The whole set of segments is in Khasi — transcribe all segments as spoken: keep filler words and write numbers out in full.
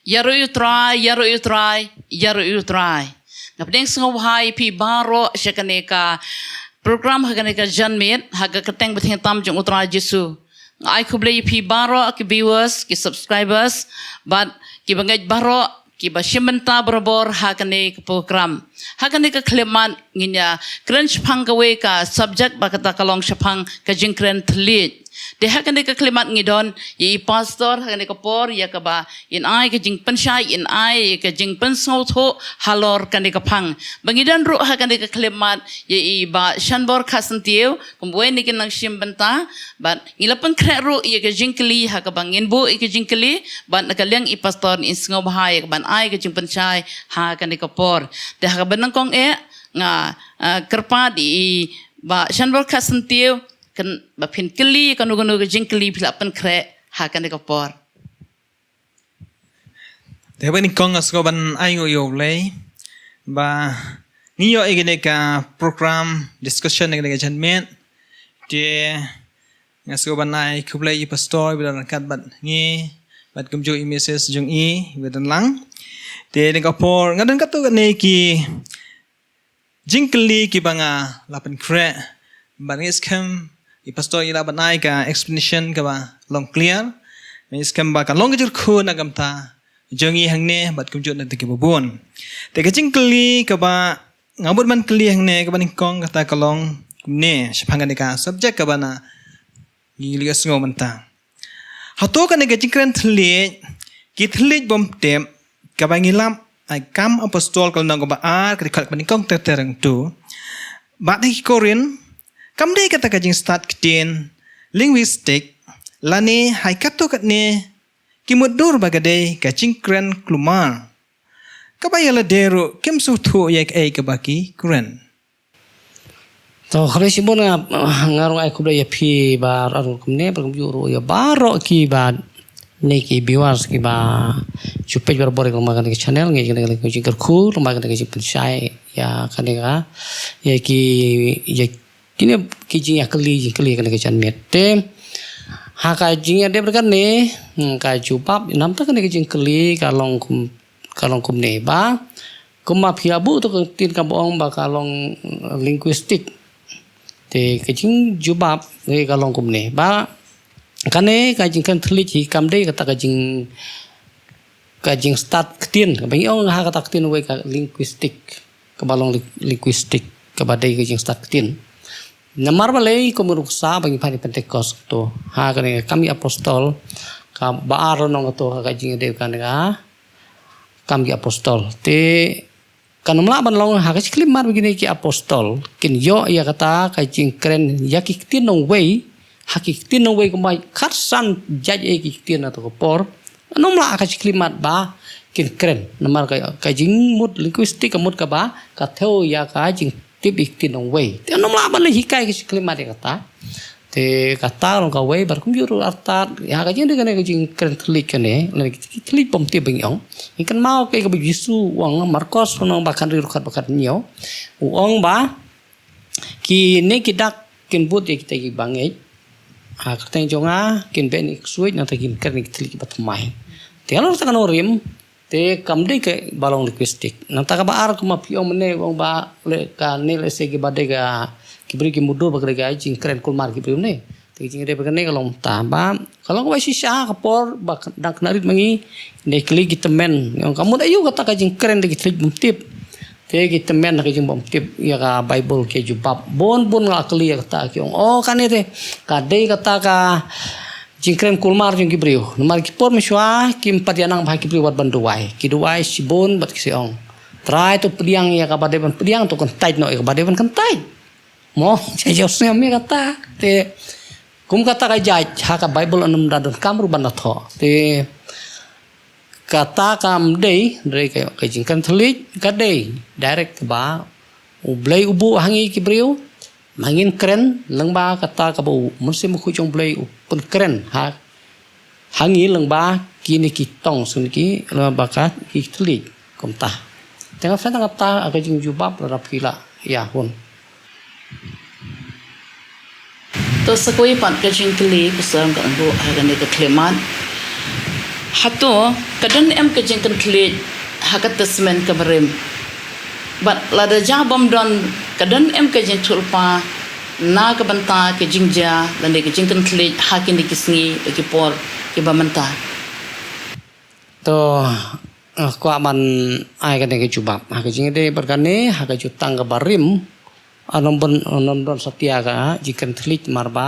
Ïaroh ïa u Trai, ïaroh ïa u Trai, ïaroh ïa u Trai. Nga pdiang sngewbha ïa phi baroh sha kane ka program ha kane ka janmiet, ha ka kyrteng bathymmai tam jong u Trai Jisu. Nga ai khublei ïa phi baroh ki viewers, ki subscribers, bad ki bangeit baroh, ki ba shim bynta barabor ha kane ka program. Ha kane ka khyllipmat ngin ïa kren shaphang kawei ka subject ba kata ka long shaphang ka jingkren thylliej. Te ha kane ka khyllipmat ngi don ïa i pastor ha kane ka por ïa kaba in ai ka jingpynshai, in ai ka jingpynsngewthuh halor kane ka phang. Ba ngi don ruh ha kane ka khyllipmat ïa i Bah Shanbor Kharsyntiew, kum uwei na ki nongshim bynta, bad ngi la pynkhreh ruh ïa ka jingkylli ha kaba ngin buh ïa ka jingkylli, bad na ka liang i pastor in sngewbha ïa kaban ai ka jingpynshai ha kane ka por. Te ha kaba nyngkong eh nga, ah, kyrpad ïa i Bah Shanbor Kharsyntiew, kan ba phin kylli kano kano ka jingkylli phi la pynkhreh ha kane ka por. Te ba nyngkong nga sngewbha ban ai nguh ïa U Blei ba ngi ïoh ïa kane ka program discussion ïa kane ka janmiet. Te nga sngewbha ban ai khublei ïa i pastor ba don ryngkat bad ngi, bad kumjuh i Missus jong i ba don lang. Te ha kane ka por nga don katto katne ki jingkylli kiba nga la pynkhreh. Bad nga ngeit skhem i pastor i lah ban ai ka explanation kaba long clear. Nga ngeit skhem ba kan long ka jingkyrkhu na ka bynta jong ngi hangne bad kumjuh na ki bun. Te ka jingkylli kaba nga mut ban kylli hangne kaba nyngkong kata ka long kumne shaphang kane ka subject kaba na ngi la ïohsngew mynta. Hato kane ka jingkren thylliej, ki thylliej bym tip, kaba ngi lap ha i Kam Apostol ka lynnong kaba ar, ka dkhot kaba nyngkong ter ter hangto. Bad ha ki Korinth, kam dei kata ka jingstad ktien linguistik, lane ha i katto katne ki mutdur ba ka dei ka jingkren kulmar. Kaba ïa lade ruh kim sngewthuh ïa kaei kaba ki kren. To, khublei shibun nga, nga ruh ai khublei ïa phi ba ar kumne, ba kumjuh ruh ïa baroh kiba ne ki viewers kiba ju peit barabor ïa kane ka channel, ngi kane ka jingkyrkhu, kane ka jingpynshai ïa kane ka, ïa ki, ïa kine ki jingïakylli, jingkylli kane ka janmiet. Te ha ka jingïadei bad kane, hmm, ka jubab, namar kane ka jingkylli ka long kum ka long kumne ba, kumba phi ïa buh to ka ktien kaba ong ba ka long, eh, linguistik. Te ka jingjubab ka long kumne ba, kane ka jingkren thylliej hi kam dei kata ka jing, ka jingstad ktien, kaba ngi ong ha kata ka ktien wei ka linguistik, kaba long li-, linguistik, kaba dei ka jingstad ktien. Namar balei, kum ruh sa ba ngi phai Pentecost to ha kane ka Kam ki Apostol kaba ar lynnong to ha ka jingïadei kane ka Kam ki Apostol. Te kan ym lah ban long ha ka jingkylli namar ba kine ki apostol kin ïoh ïa kata ka jingkren ïa ki ktien nongwei, ha ki ktien nongwei kumba khatsan jait ïa ki ktien na to ka por. Kan ym lah ha ka jingkylli namar ba kin kren. Namar ka, ka jingmut linguistik ka mut kaba ka thew ïa ka jingtip ïa ki ktien nongwei. Te kan ym lah ban leh hikai ka jingkylli namar ïa kata. Te kata long kawei bad kumjuh ruh artat ïa ka jingdei kane ka jingkren thylliej kane, lane ki thylliej bym tip ba ngi ong. Ngi kynmaw kaei kaba u Jisu u ong, Markos lynnong ba khathynriew dkhot ba khathynñiew. U ong ba kine ki dak kin bud ïa kita kiba ngeit. Ha ka kyrteng jong nga kin beh ïa ki ksuid, nangta kin kren ïa ki thylliej kiba thymmai. Te halor kata ka nongrim, te kam dei kaba long linguistik. Nangta kaba ar kumba phi ong mynne, ong ba leh kane lehse kiba dei ka, ki briew ki mutdur ba ka dei ka jingkren kulmar ki briew ne. Te ka jingïadei bad kane ka long mynta ba ka long kaba shisha ha ka por ba dang khynnah rit ma ngi, ne kylli ki tymmen. Ong ka mut aïu kata ka jingkren da ki thylliej bym tip. Te ki tymmen ha ka jingbym tip ïa ka Baibl ki jubab. Bun bun nga kylli ïa kata ki ong, oh, kane te ka dei kata ka jingkren kulmar jong ki briew. Namar ki por mynshuwa kim pat ïa nang bha ki briew wat ban duwai. Ki duwai shibun bad ki sa ong, Trai to pdiang ïa kaba dei ban pdiang, to kyntait noh ïa kaba dei ban kyntait. Mo, ïa u sngewthuh ïa kata. Te kum kata ka jait ha ka Baibl ym da donkam ruh ban da thoh. Te kata kam dei, dei ka, ka jingkren thylliej, ka dei direct ba U Blei u buh ha ngi ki briew, ma ngin kren lyngba kata kaba u Mynsiem Bakhuid jong U Blei u pynkren ha, ha ngi lyngba kine ki tong sngewthuh, lyngba ka ki thylliej kumta. Te nga phet nga ta ka jingjubab lada phi la ïa hun. To sa kawei pat ka jingkylli, ka sdang ka ong ha kane ka khyllipmat. Hato ka don em ka jingkren thylliej ha ka Testament ka barim? Bad lada jia bym don, ka don em ka jingthuhlypa na ka bynta ka jingjia lane ka jingkren thylliej ha kine ki sngi, ki por kiba mynta? To, nga kwah ban ai kane ka jubab ha ka jingïadei bad kane, ha ka jutang ka barim. Ym don, ym don satia ka jingkren thylliej namar ba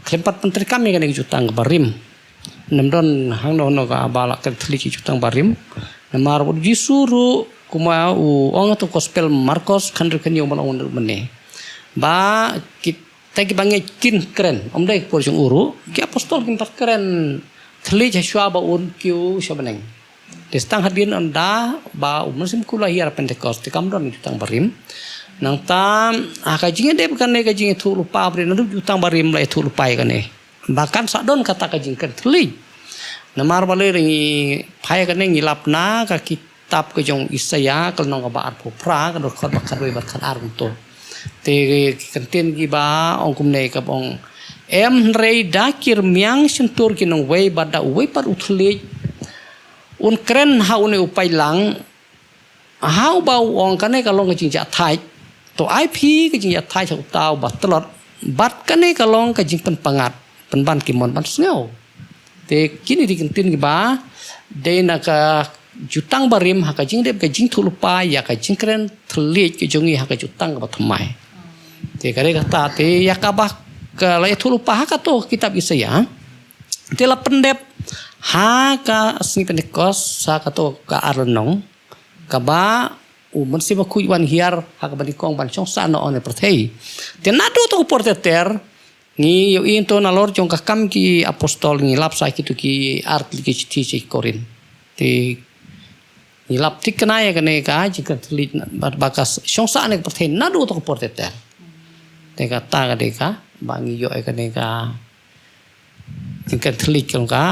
khlem pat pyntreikam ïa kane ka jutang ka barim. Ym don hangno hangno kaba la kren thylliej ka jutang barim. Namar ba u Jisu ruh kumba u ong ha ka gospel Markos khathynriew khathynñiew ba la ong mynne, ba kita kiba ngeit kin kren. Ym dei ka por jong u ruh ki apostol kim pat kren thylliej shuwa ba un kiew sha bneng. Te tang hadien ynda ba u Mynsiem Bakhuid la hiar ha Pentekost te kam don jutang barim. Nangta ha ka jingïadei bad kane, ka jingïathuhlypa barim, naduh jutang barim la ïathuhlypa ïa kane ba kan sa don kata ka jingkren thylliej. Namar balei? Ngi phai kane, ngi lap na ka kitab ka jong u Isaïah ka lynnong kaba arphew phra, ka dkhot ba khatwei bad khatar kumto. Te ki kyntien kiba ong kumne, kaba ong: Em, hynrei da ki rmiang shyntur ki nongwei bad da uwei pat u thylliej un kren ha une u paidlang, ha uba u ong, kane ka long ka jingjahthait. To ai phi ka jingjahthait ha uta uba tlot, bad kane ka long ka jingpynpyngngad, pynban ki mon ban sngew. Te kine dei ki kyntien kiba dei na ka jutang barim ha ka jingïadei bad ka jingthuhlypa ïa ka jingkren thylliej ka jong ngi ha ka jutang kaba thymmai. Te ka dei kata, te ïa kaba ka la ïathuhlypa ha kato ka kitab Isaïah, te la pyndep ha ka sngi Pentekost ha kato ka ar lynnong, kaba u Mynsiem Bakhuid u wan hiar ha kaba nyngkong ban shong sah noh ha une u pyrthei. Te naduh kato ka por ter ter, ngi ïohi to nalor jong ka Kam ki Apostol, ngi lap sa kito ki ar tylli ki shithi sha ki Korinth. Te ngi lap thikna ïa kane ka jingkren thylliej bad ba ka shong sah ha une u pyrthei naduh kato ka por ter ter. Te kata ka dei kaba ngi ïoh ïa kane ka jingkren thylliej ka long ka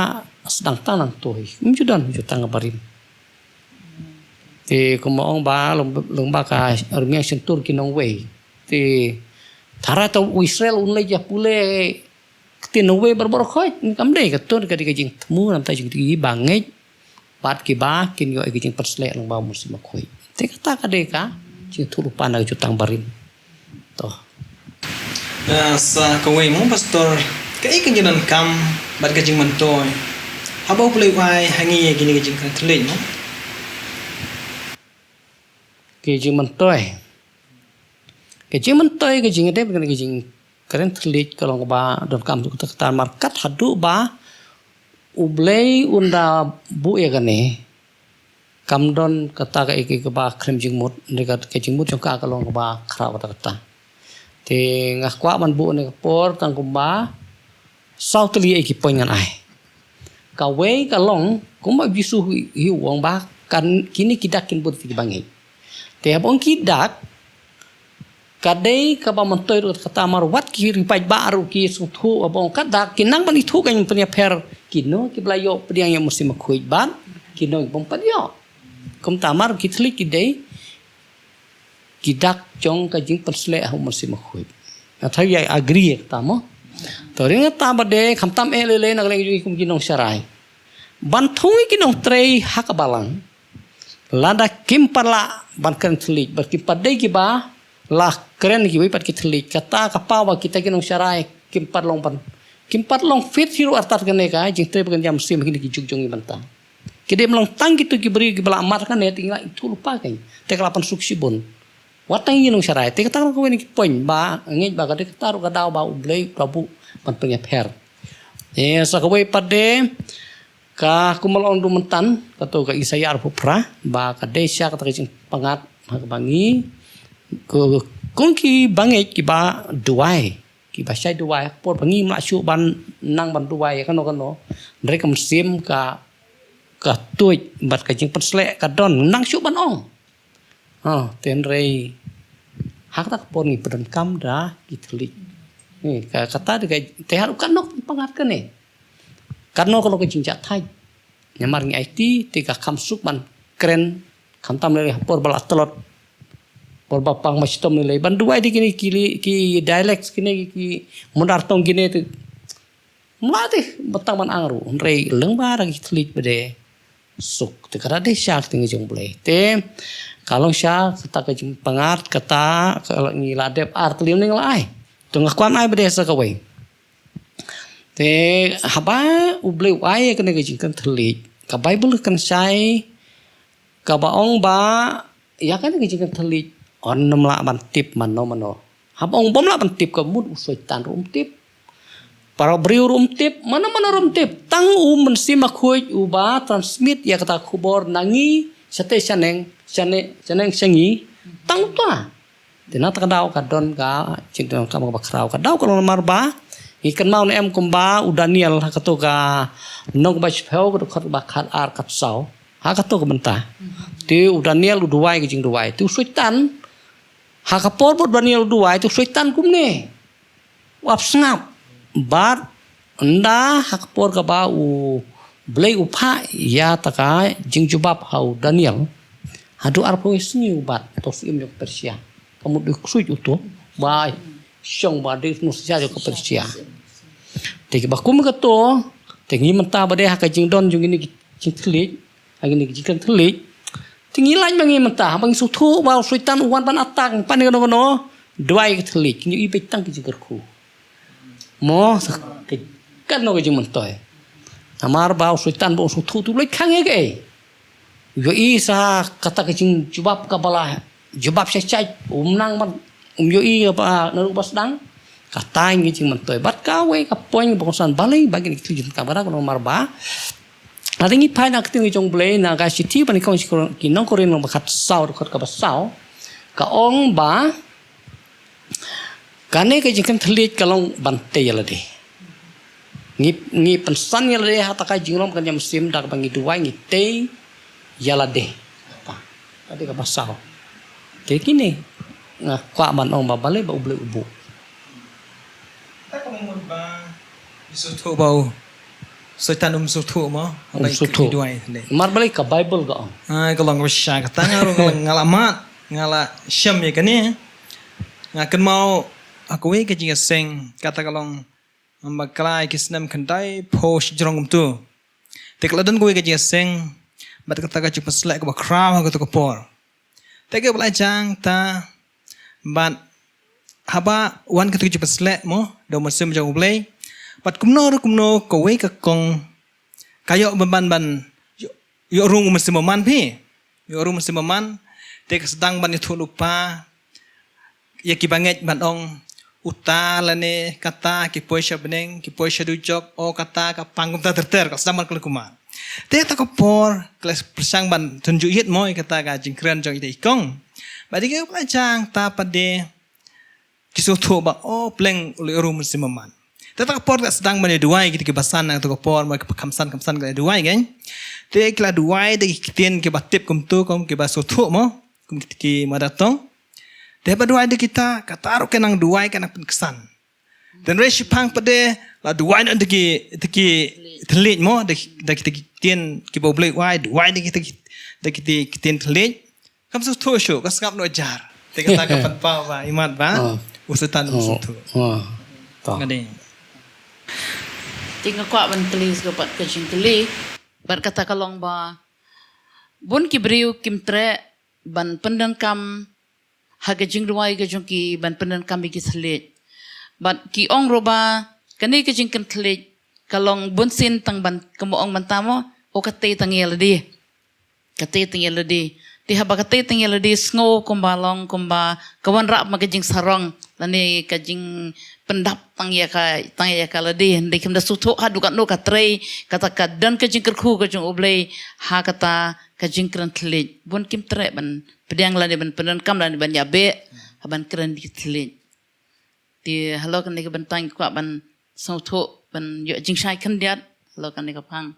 sdang tang nangto hi. Ym ju don jutang barim. Te kumba ong ba long, long ba ka rmiang shyntur ki nongwei. Te tharai to u Israel un leit ïa pule ktien nongwei baroh baroh khoit, kam dei. Kato ka dei ka jingthmu namar jong kiba ngeit bad kiba kin ïoh ïa ka jingpynshlur lyngba u Mynsiem Bakhuid. Te kata ka dei ka jingthuhlypa na ka jutang barim. To. Ah, sa kawei mo, Pastor, kaei ka jingdonkam bad ka jingmyntoi haba U Blei u ai ha ngi ïa kine ki jingkren thylliej mo? Ki jingmyntoi. Ki jingmyntoi, ki jingïadei bad kine ki jingkren thylliej ka long kaba donkam haduh katta katta, namar kat haduh ba U Blei un da buh ïa kane, kam don kata kaei kaei kaba khlem jingmut, hynrei ka, ka jingmut jong ka ka long kaba khraw katta katta. Te nga kwah ban buh ha kane ka por tang kumba saw tylli ïa ki point ngan ai. Kawei ka long kumba u Jisu hi, hi u ong ba kan, kine ki dak kin bun ïa kiba ngeit. Te haba ong ki dak, ka dei kaba myntoi ruh katta, namar wat ki riewpaidbah ruh ki sngewthuh haba ong ka dak, ki nang ban ithuh, kan pynïapher kino kiba la ïohpdiang ïa u Mynsiem Bakhuid bad kino ki bym pat ïoh. Kumta namar ki thylliej ki dei ki dak jong ka jingpynshlur ha u Mynsiem Bakhuid. Nga tharai ïa agree ïa kata mo. To, ring kata ba dei, khamtam eh lei lei na ka liang jong ngi kum ki nongsharai, ban thung ïa ki nongtrei ha ka balang, lada kim pat lah ban kren thylliej, ba kim pat dei kiba la kren kiwei pat ki thylliej, kata ka paw ba kita ki nongsharai kim pat long ban, kim pat long fit hi ruh artat kane ka jingtrei bad kane ka mynsiem ha kine ki juk jong ngi mynta. Ki dei ban long tang kito ki briew kiba la mad kane, te ngi la ithuh lypa kein, te ka la pynsuk shibun. Wat tang ïa ki nongsharai. Te kata ka long kawei na ki point ba nga ngeit ba ka dei kata ruh ka daw ba U Blei u la buh ban pynïapher. Eh, sa kawei pat de, ka kumba la ong ruh mynta, kato ka Isaïah arphew phra, ba ka dei shisha kata ka jingpyngngad ha kaba ngi, ko, kum kiba ngeit kiba duwai, kiba shai duwai, por ba ngim lah shuh ban nang ban duwai ïa kano kano, hynrei ka mynsiem ka, ka tuid bad ka jingpynshlur ka don, nang shuh ban ong. Ha, te hynrei ha kata ka por ngi pyndonkam da ki thylliej. Ni, ka, kata de ka, te haduh katno ka jingpyngngad kane, katno ka long ka jingjahthait. Namar ngi aiti te ka kham suk ban kren, khamtam lei lei ha por ba la tlot, por ba pang ba shitom lei lei, ban duwai da kine ki, ki dialects kine, ki, ki mudar tongue kine te. Mla te, ba tang ban ang ruh, hynrei lyngba da ki thylliej ba dei suk. Te ka da dei sha ka ktien ka jong U Blei. Te, ka long sha, kata ka jingpyngngad, kata, ka la ngi la dep ar tylli ne nga la ai. Te nga kwah ai ba dei sa kawei. Te, haba U Blei u ai ïa kane ka jingkren thylliej. Ka Baibl kan shai, kaba ong ba, ïa kane ka jingkren thylliej. Yn ym lah ban tip mano mano. Haba ong bym lah ban tip ka mut u Soitan ruh um tip. Para briew ruh um tip, mano mano ruh um tip. Tang u Mynsiem Bakhuid uba transmit ïa kata ka khubor na ngi, shatei shaneng, shane, shaneng sha ngi. Tang uta. Te na kata ka daw ka don ka jingdonkam kaba khraw. Ka daw ka long namar ba ngi kynmaw ne em kumba u Daniel ha kato ka lynnong kaba shiphew ka dkhot kaba khat ar khat saw. Ha kato ka bynta. Te u Daniel u duwai ka jingduwai. Te u Soitan ha ka por ba u Daniel u duwai te u Soitan kumne. U ap sngap. Bad ynda ha ka por kaba U Blei u phah ïa kata ka jingjubab ha u Daniel. Haduh arphew sngi u bat, to siem jong ka Persia. Ka mut dei ksuid uto, ba shong ba dei nusya jong ka Persia. Te kiba kum kato, te ngi mynta ba dei ha ka jingdon jong kine ki jingthylliej, ha kine ki jingkren thylliej. Te ngi lait ma ngi mynta, ba ngi sngewthuh ba u Soitan u wan ban attack, pan kano kano, duwai ka thylliej, ngi i beit tang ki jingkyrkhu. Mo, sa ka, kano ka jingmyntoi. Namar ba u Soitan ba u sngewthuh tu leit khang ïa kaei. Ïohi sa kata ka jingjubab kaba la jubab shai shai, um nang ban, um ïohi ba naduh ba sdang. Kata ngi jingmyntoi. Bad kawei ka point ba kongsan balei ba ngi ki jingkam kata ka namar ba. Lada ngi phai na ka ktien ka jong U Blei na ka shithi ba nyngkong ki nong Korinth lynnong ba khat saw dkhot kaba saw. Ka ong ba kane ka jingkren thylliej ka long ban tei ïa lade. Ngi, ngi pynsan ïa lade ha kata ka jinglong ka jingmynsiem da kaba ngi duwai ngi tei ïa lade. Kata, kata ka pasal. Te kine nga kwah ban ong ba balei ba U Blei u buh. Ta ka mut ba Jisu thuh ba u Soitan um sngewthuh mo. Um sngewthuh. Duwai ne. Mar balei ka Bible ka ong. Ai ka long ba sha kata nga ruh nga la, nga la mad, nga la shem ïa kane. Nga kynmaw ha kawei ka jingïaseng kata ka long, ym bakla ki snem khyndai phew shajrong kumtu. Te ka la don kawei ka jingïaseng bad kata ka jingpynsleh kaba khraw ha kato ka por. Te ka ba la jang ta bad haba wan kato ka jingpynsleh mo da u Mynsiem jong U Blei. Bad kumno ruh kumno kawei ka kong ka ïoh ban ban ban ïoh, ïoh rung u Mynsiem Bymman phi. Ïoh rung u Mynsiem Bymman te ka sdang ban ïathuh lypa ïa ki bangeit ban ong uta lane kata ki poi sha bneng, ki poi sha dujok, o kata ka pang kumta ter ter, ka sdang ban khlem kumar. Te ta ka por ka la pyrshang ban tynjuh ïit mo ïa kata ka jingkren jong ita i kong. Bad ïa ka ba la jang ta pat de ki sngewthuh ba o pleng u la ïoh rung u Mynsiem Bymman. Te ta ka por ka sdang ban ïa duwai kita ki basan na ta ka por mo ki khamsan khamsan ka la duwai kan. Te ki la duwai da ki ktien kiba tip kumtu kum kiba sngewthuh mo. Kum kita ki mother tongue. Te ba duwai da kita, kata ruh ka nang duwai ka nang pynksan. Te hynrei shiphang pat de, la duwai na da ki, da ki thylliej mo, da ki, da ki, da ki ktien kiba U Blei u ai, duwai da ki, da ki, da ki, da ki ktien thylliej. Kam sngewthuh shuh, ka sngap noh jar. Te kata ka pynpaw ba, imat ba, u Soitan um sngewthuh. Nga dei. Te nga kwah ban kylli sa pat ka jingkylli, bad kata ka long ba, bun ki briew kim treh, ban pyndonkam ha ka jingduwai ka jong ki ban pyndonkam ïa ki thylliej. Bad ki ong ruh ba kane ka jingkren thylliej ka long bunsien tang ban kumba ong mynta mo, o ka tei tang ïa lade. Ka tei tang ïa lade. Te haba ka tei tang ïa lade sngew kumba long kumba ka wanrah ma ka jingsarong lane ka jingpyndap tang ïa ka, tang ïa ka lade. Hynrei kim da sngewthuh haduh katno ka trei, kata ka don ka jingkyrkhu ka jong U Blei ha kata ka jingkren thylliej. Bun kim treh ban pdiang lane ban pyndonkam lane ban ïabeh ha ban kren ki thylliej. Te halor kane ka bynta nga kwah ban sngewthuh ban ïoh jingshai khyndiat halor kane ka phang.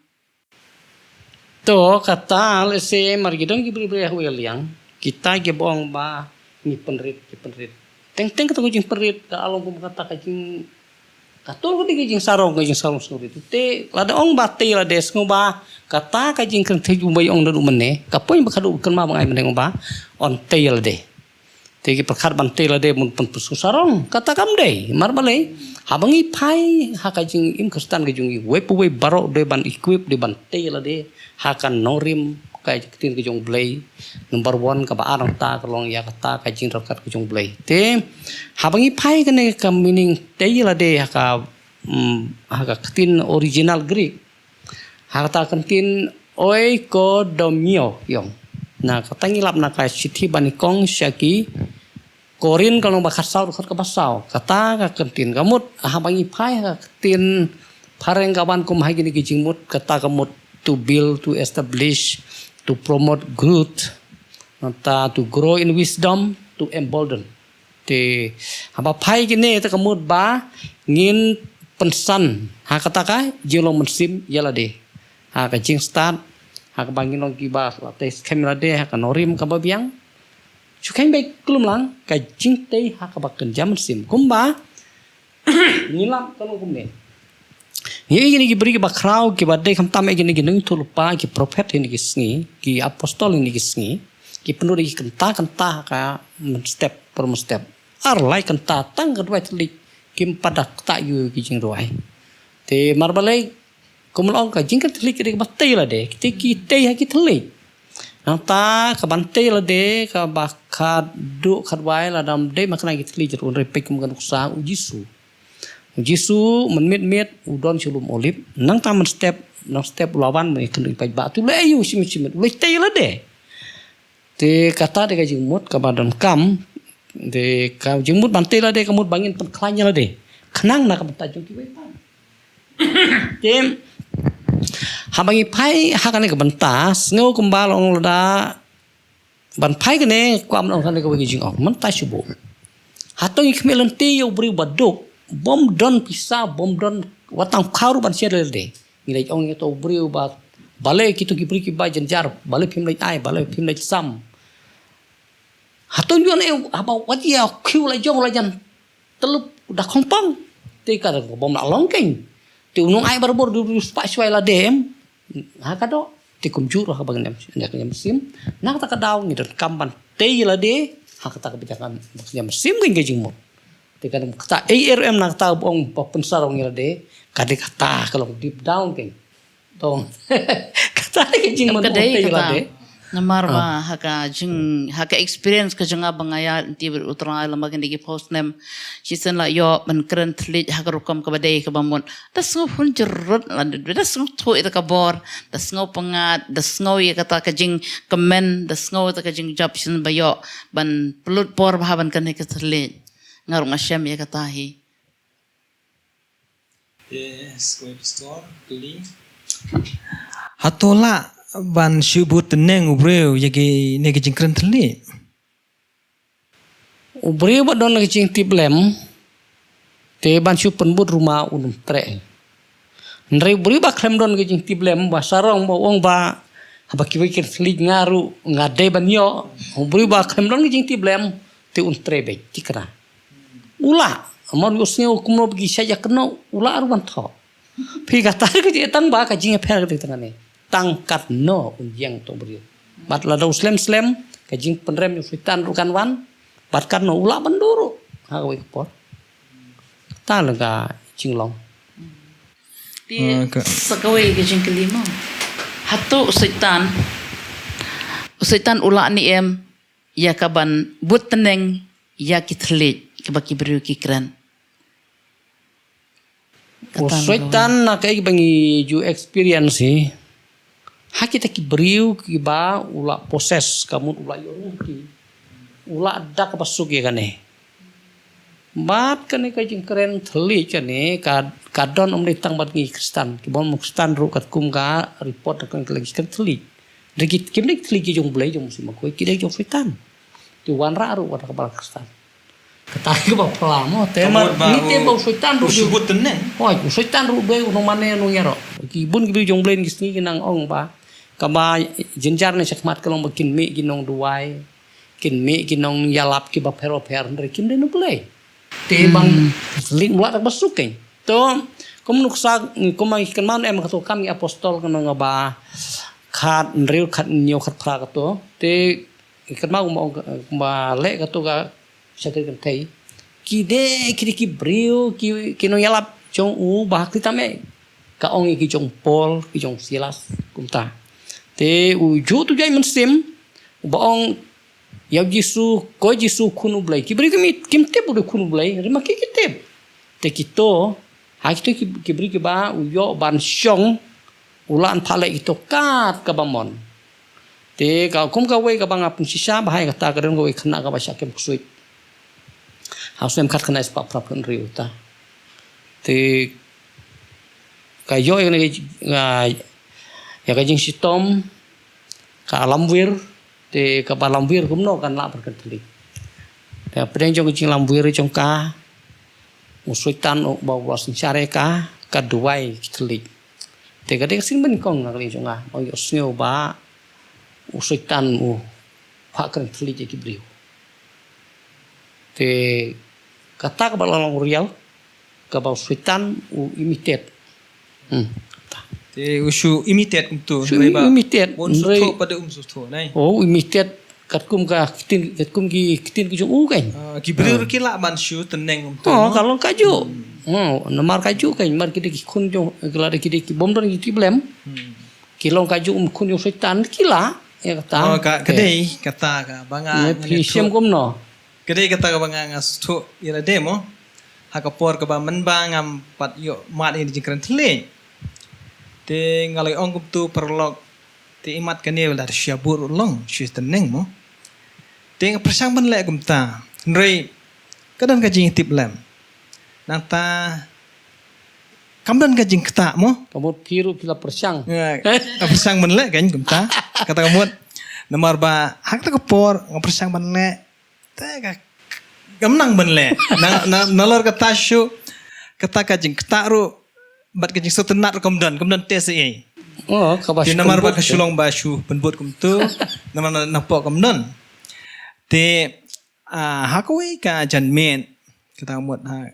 To kata lehse mar ki don ki briew briew ha uwei ka liang kita kiba ong ba ngi pynrit, ngi pynrit. Teng teng kata ka jingpynrit ka long kum kata ka jing Kato ka dei ka jingsarong, ka jingsarong sngewrit. Te lada ong ba te lada sngew ba kata ka jingkren thylliej u Blei ong da u mynne, ka poi ba ka dei u kynmaw ba ngai mynne ong ba yn te lade. Te ki pyrkhat ban tei lade mut pynpynsngew sarong. Kata kam dei, mar balei. Haba ngi phai ha ka jingim Khristan ka jong ngi, uwei pa uwei baroh dei ban equip, dei ban tei lade ha ka nongrim ka ktien ka jong U Blei. Number one, kaba ar nangta ka long ïa kata ka jingryngkat ka jong U Blei. Te haba ngi phai kane ka meaning tei lade ha ka, mm, ha ka ktien original Greek, ha kata ka ktien oikodomio, ïong. Na kata ngi lap na ka shithi ba nyngkong sha ki Korinth ka lynnong ba khatsaw, dkhot kaba saw. Kata ka ktien ka mut, haba ngi phai ha ka ktien phareng ka wan kum ha kine ki jingmut, kata ka mut to build, to establish, to promote growth, nangta to grow in wisdom, to embolden. Te haba phai kine te ka mut ba ngin pynsan ha kata ka jinglong mynsiem ïa lade. Ha ka jingstad, ha kaba ngin long kiba la tei skhem ïa lade ha ka nongrim kaba biang. Shu kheiñ beit khlem lang ka jingtei ha kaba kynja mynsiem. Kumba ngi lap ka long kumne. Ngi ïohi kine ki briew kiba khraw, kiba dei khamtam ïa kine ki nongïathuhlypa, ki prophet ha kine ki sngi, ki apostol ha kine ki sngi, ki pynlut ïa ki kynta kynta ha ka mynstep por mynstep. Ar lai kynta tang ka duwai thylliej, kim pat da ktah ïa ki jingduwai. Te mar balei, kum la ong ka jingkren thylliej ka dei kaba tei lade, te ki tei ha ki thylliej. Nangta kaban tei lade kaba khatduh khatwai lada ym dei ma kane ki thylliej ruh, hynrei peit kum ka nuksa U Jisu. U Jisu mynmiet miet u don sha lum Olib, nangta mynstep, nangstep u la wan ban ïakynduh ïa ki paidbah. Te u la ïoh shimet shimet, u la tei lade. Te kata dei ka jingmut kaba donkam, te ka jingmut ban tei lade ka mut ba ngin pynkhlaiñ ïa lade khnang na ka bynta jong kiwei pat. Te haba ngi phai ha kane ka bynta, sngew kumba la ong lada ban phai kane, kwah ban ong kane kawei ka jingong, mynta shu buh. Hato ngi khmih lynti ïa u briew ba duk, bym don pisa, bym don wat tang khaw ruh ban share lade. Ngi leit ong ïa uto u briew ba, balei kito ki briew kiba jynjar, balei phim leit ai, balei phim leit sam. Hato ngi wan eh, haba wat ïa khiew la jong la jan tyllup da khongpong. Te ka dang bym lah long keiñ. Te u nongai barabor du du spah shuwa ïa lade em. Ha ka doh. Te kumjuh ruh ha kaba kynja mynsiem. Na kata ka daw ngi donkam ban tei ïa lade. Ha kata kaba kynja mynsiem keiñ ka jingmut. Te ka dang kata A R M na kata ba ong ba pynsarong ïa lade. Ka dei kata ka long deep down keiñ. Tong. Kata dei ka jingmut. Ka dei kata. Namar ba ha ka jing, ha ka experience ka jong nga ba nga ïaid lynti bad U Trai lem bad kine ki phew snem. Shisien la ïoh ban kren thylliej ha ka rukom kaba dei kaba mut. Da sngew hun jrut la da, da sngewthuh ïa ka bor, da sngew pyngngad, da sngew ïa kata ka jingkmen, da sngew ïa ka jingjop, shisien ba ïoh ban pynlut por bha ban kren ha ka thylliej. Nga ruh nga shem ïa kata hi. Yes, kawei pastor, kylli. Hato lah ban shu bud tneng u briew ïa kine ki jingkren thylliej? U briew ba don ka jingtip lem, te ban shu pynbud ruh ma un ym treh. Hynrei u briew ba khlem don ka jingtip lem, ba sarong ba ong ba, haba kiwei ki kren thylliej nga ruh, nga dei ban ïoh, u briew ba khlem don ka jingtip lem, te un treh beit, te kata. U lah, namar u sngew kumno ba ki shah ïakynnoh, u lah ruh ban thoh. Phi kata ka jingtang ba ka jingïapher ka dei tang kane. Tang katno un ïeng uto u briew. Bad lada u slem slem, ka jingpynrem u Soitan ruh kan wan, bad katno u lah ban duh ruh. Ha kawei ka por. Kata la ka jinglong. Te sa kawei ka jingkylli mo. Hato u Soitan, u Soitan u lah ne em ïa kaban bud tneng ïa ki thylliej kiba ki briew ki kren? U Soitan na kaei ba ngi ju experience hi. Ha kita ki briew kiba u la possess, ka mut u la ïoh ruh ki. U la da kaba suk ïa kane. Bad kane ka jingkren thylliej kane ka, ka don ym dei tang bad ngi Khristan. Ki bym Khristan ruh katkum ka report da kane ka la jingkren thylliej. Da ki, kim dei thylliej ki jong U Blei jong u Mynsiem Bakhuid, ki dei jong Soitan. Ki wanrah ruh wat ha kaba la Khristan. Kata kaba pla mo, te ma, ni te ba u Soitan ruh u shu bud tneng. Hooid, u Soitan ruh dei u nongmane nongïaroh. Ki bun ki briew jong U Blei ki sngi ki nang ong ba kaba jynjar ne shakhmat ka long ba kin mih ki nongduwai, kin mih ki nongïalap kiba pher ba pher, hynrei kim dei na U Blei. Te bang ling u la da kaba suk keiñ. To, kum nuksa, kum ngi kynmaw em kato kam ki apostol kano nga ba khat hynriew khat hynñiew khat phra kato. Te kynmaw kumba ong, kumba leh kato ka sha ka kynthei. Ki dei, ki dei ki briew, ki, ki nongïalap jong u, ba ki tam eh. Ka ong ïa ki jong Paul, ki jong Silas, kumta. Te u ju tu jai mynsiem, ba ong, ïa u Jisu, ko Jisu khun u Blei. Ki briew kim, kim tip u dei khun u Blei, hynrei ma ki ki tip. Te kito, ha kito ki, ki briew kiba, u ïoh ban shong, u lah ban phah leh kito kat kaba mon. Te ka kum kawei kaba nga pynshisha ba hai kata ka don kawei khynnah kaba shah kem ksuid. Ha u snem khatkhyndai spah phra phew hynriew ta. Te ka ïoh ïa ka, ïa ka jingshitom ka lamwir, te kaba lamwir kumno kan lah ban kren thylliej. Te pdeng jong ka jinglamwir jong ka, u Soitan uba, uba synshar ïa ka, ka duwai ki thylliej. Te ka dei ka sien banyngkong na ka liang jong nga, ba nga ïohsngew ba u Soitan u phah kren thylliej ïa ki briew. Te kata kaba la long real, kaba u Soitan u imitate. Hmm. Te u shu imitate kumtu, shu hynrei ba imitate, un shu hynrei thoh pat um shu thoh, nai. Oh, imitate katkum ka ktien, katkum ki ktien ki jong u kan. Ah, ki briew ruh ki lah ban shu tyneng kumtu, oh, no? Ka long kajuh. Hmm. Oh, namar kajuh kan, namar ki dei ki khun jong, ki la dei ki dei ki bym don ki tiplem. Hmm. Ki long kajuh, um, khun jong Soitan, ki lah, ïa kata. Oh, ka, ka dei, kata kaba nga, nga phi shem kumno. Ka dei kata kaba nga, nga sngewthuh ïa lade mo. Ha ka por kaba mynba ngam pat ïoh mad ïa ka jingkren thylliej. Te nga la ong kumtu paralok. Te imat kane ba la da shu bud ruh long, shu tyneng mo. Te nga pyrshang ban leh kumta. Hynrei ka don ka jingtiplem. Nangta kam don ka jingktah mo. Ka mut phi ruh phi la pyrshang. Ïa, nga pyrshang ban leh kan kumta. Kata ka mut. Namar ba ha kata ka por nga pyrshang ban leh. Te ka, kam nang ban leh. Na, na, nalor kata shu, kata ka jingktah ruh, bad ka jingsngewtynnat ruh kam don, kam don te sa ei. Oh, kaba shu pynbud. Te namar ba ka shu long ba shu pynbud kumtu, namar na, napoh kam don. Te, ah, ha kawei ka janmiet, kata ka mut ha,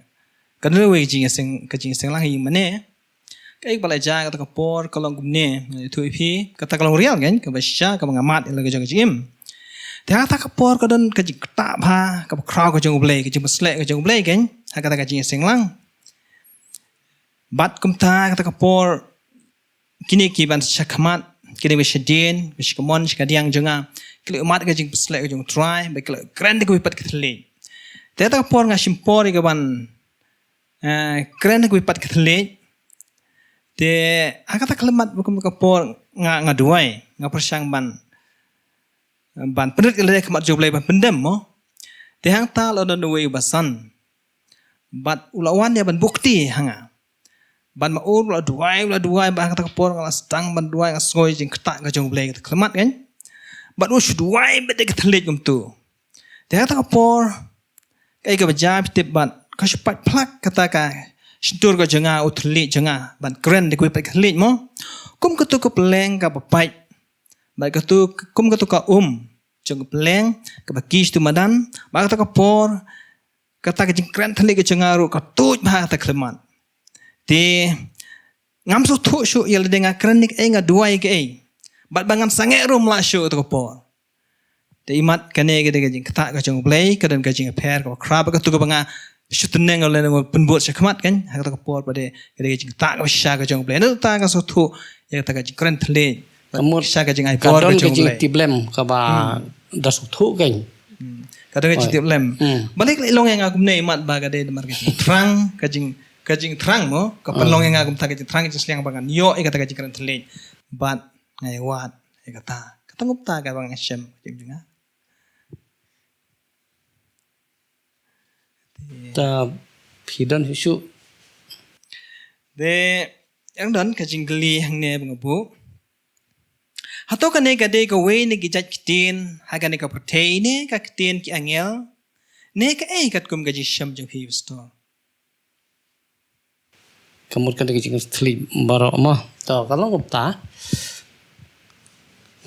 ka don kawei ka jingïaseng, ka jingïaseng lang ha ïing mane. Kaei kaba la jia kata ka por ka long kumne, nga ïathuh ïa phi, kata ka long real kan, kaba shisha, kaba nga mad ïa la ka jong ka jingim. Te ha kata ka por ka don ka jingktah bha, kaba khraw ka jong U Blei, ka jingpynsleh ka jong U Blei kan, ha kata ka jingïaseng lang. Bad kumta kata ka por, kine ki ban sha khmat, kine ba shadien, ba sha kamon, sha kadiang jong nga, ki la mad ka jingpynsleh ka jong U Trai, bad ki la kren da kawei pat ka thylliej. Te kata ka por nga shim por ïa ka ban eh, kren da kawei pat ka thylliej. Te, ha kata ka khyllipmat ba kum ka por nga, nga duwai, nga pyrshang ban, ban pynrit ïa lade ha khmat jong U Blei ban pyndem mo. Te hangta la don uwei u basan. Bad u la wan ïa ban buh kti ha nga. Bad ma u la duwai, u la duwai, bad ha kata ka por nga la sdang ban duwai, nga sngew ïa ka jingktah ka jong U Blei kata ka khyllipmat kan. Bad u shu duwai bad ïa ka thylliej kumtu. Te ha kata ka por, kaei kaba jia phi tip bad, ka shu pait phlak kata ka shyntur ka jong nga, u thylliej jong nga, ban kren da kawei pat ka thylliej mo. Kum katu ka pylleng kaba pait. Bad katu, kum katu ka um jong ka pylleng, kaba kiew shatu madan, bad kata ka por, kata ka jingkren thylliej ka jong nga ruh, ka tuid bha ha kata ka khyllipmat. Te, ngam sngewthuh shuh ïa lade nga kren ne kaei, nga duwai kaei. Bad ba ngan sangeh ruh ym lah shuh kata ka por. Te imat kane ka dei ka jingktah ka jong U Blei, ka don ka jingïapher kaba khraw, bad katu kaba nga shu tyneng lane nga pynbud sha khmat kan, ha kata ka por pat dei ka dei ka jingktah kaba shisha ka jong U Blei. Nangta nga sngewthuh ïa kata ka jingkren thylliej. Ka mut shisha ka jingai por ka jong U Blei. Ka don ka jingtiplem kaba da sngewthuh kan. Hmm. Ka don ka jingtiplem. Hmm. Balei ka long ïa nga kumne imat ba ka dei namar ka jingthrang, ka jing, ka jingthrang mo, ka pynlong ïa nga kumta ka jingthrang, ka jingsliang ba ngan ïoh ïa kata ka jingkren thylliej. Bad nga ïa wad ïa kata. Kata kumta kaba nga shem ka jingim jong nga. Ta phi don shuh shuh. Te, ïa don ka jingkylli hangne ba nga buh. Hato kane ka dei kawei na ki jait ktien ha kane ka pyrthei ne ka ktien ki angel? Ne kaei katkum ka jingshem jong phi, Pastor? Ka mut kane ka jingthylliej baroh mo. To, ka long kumta.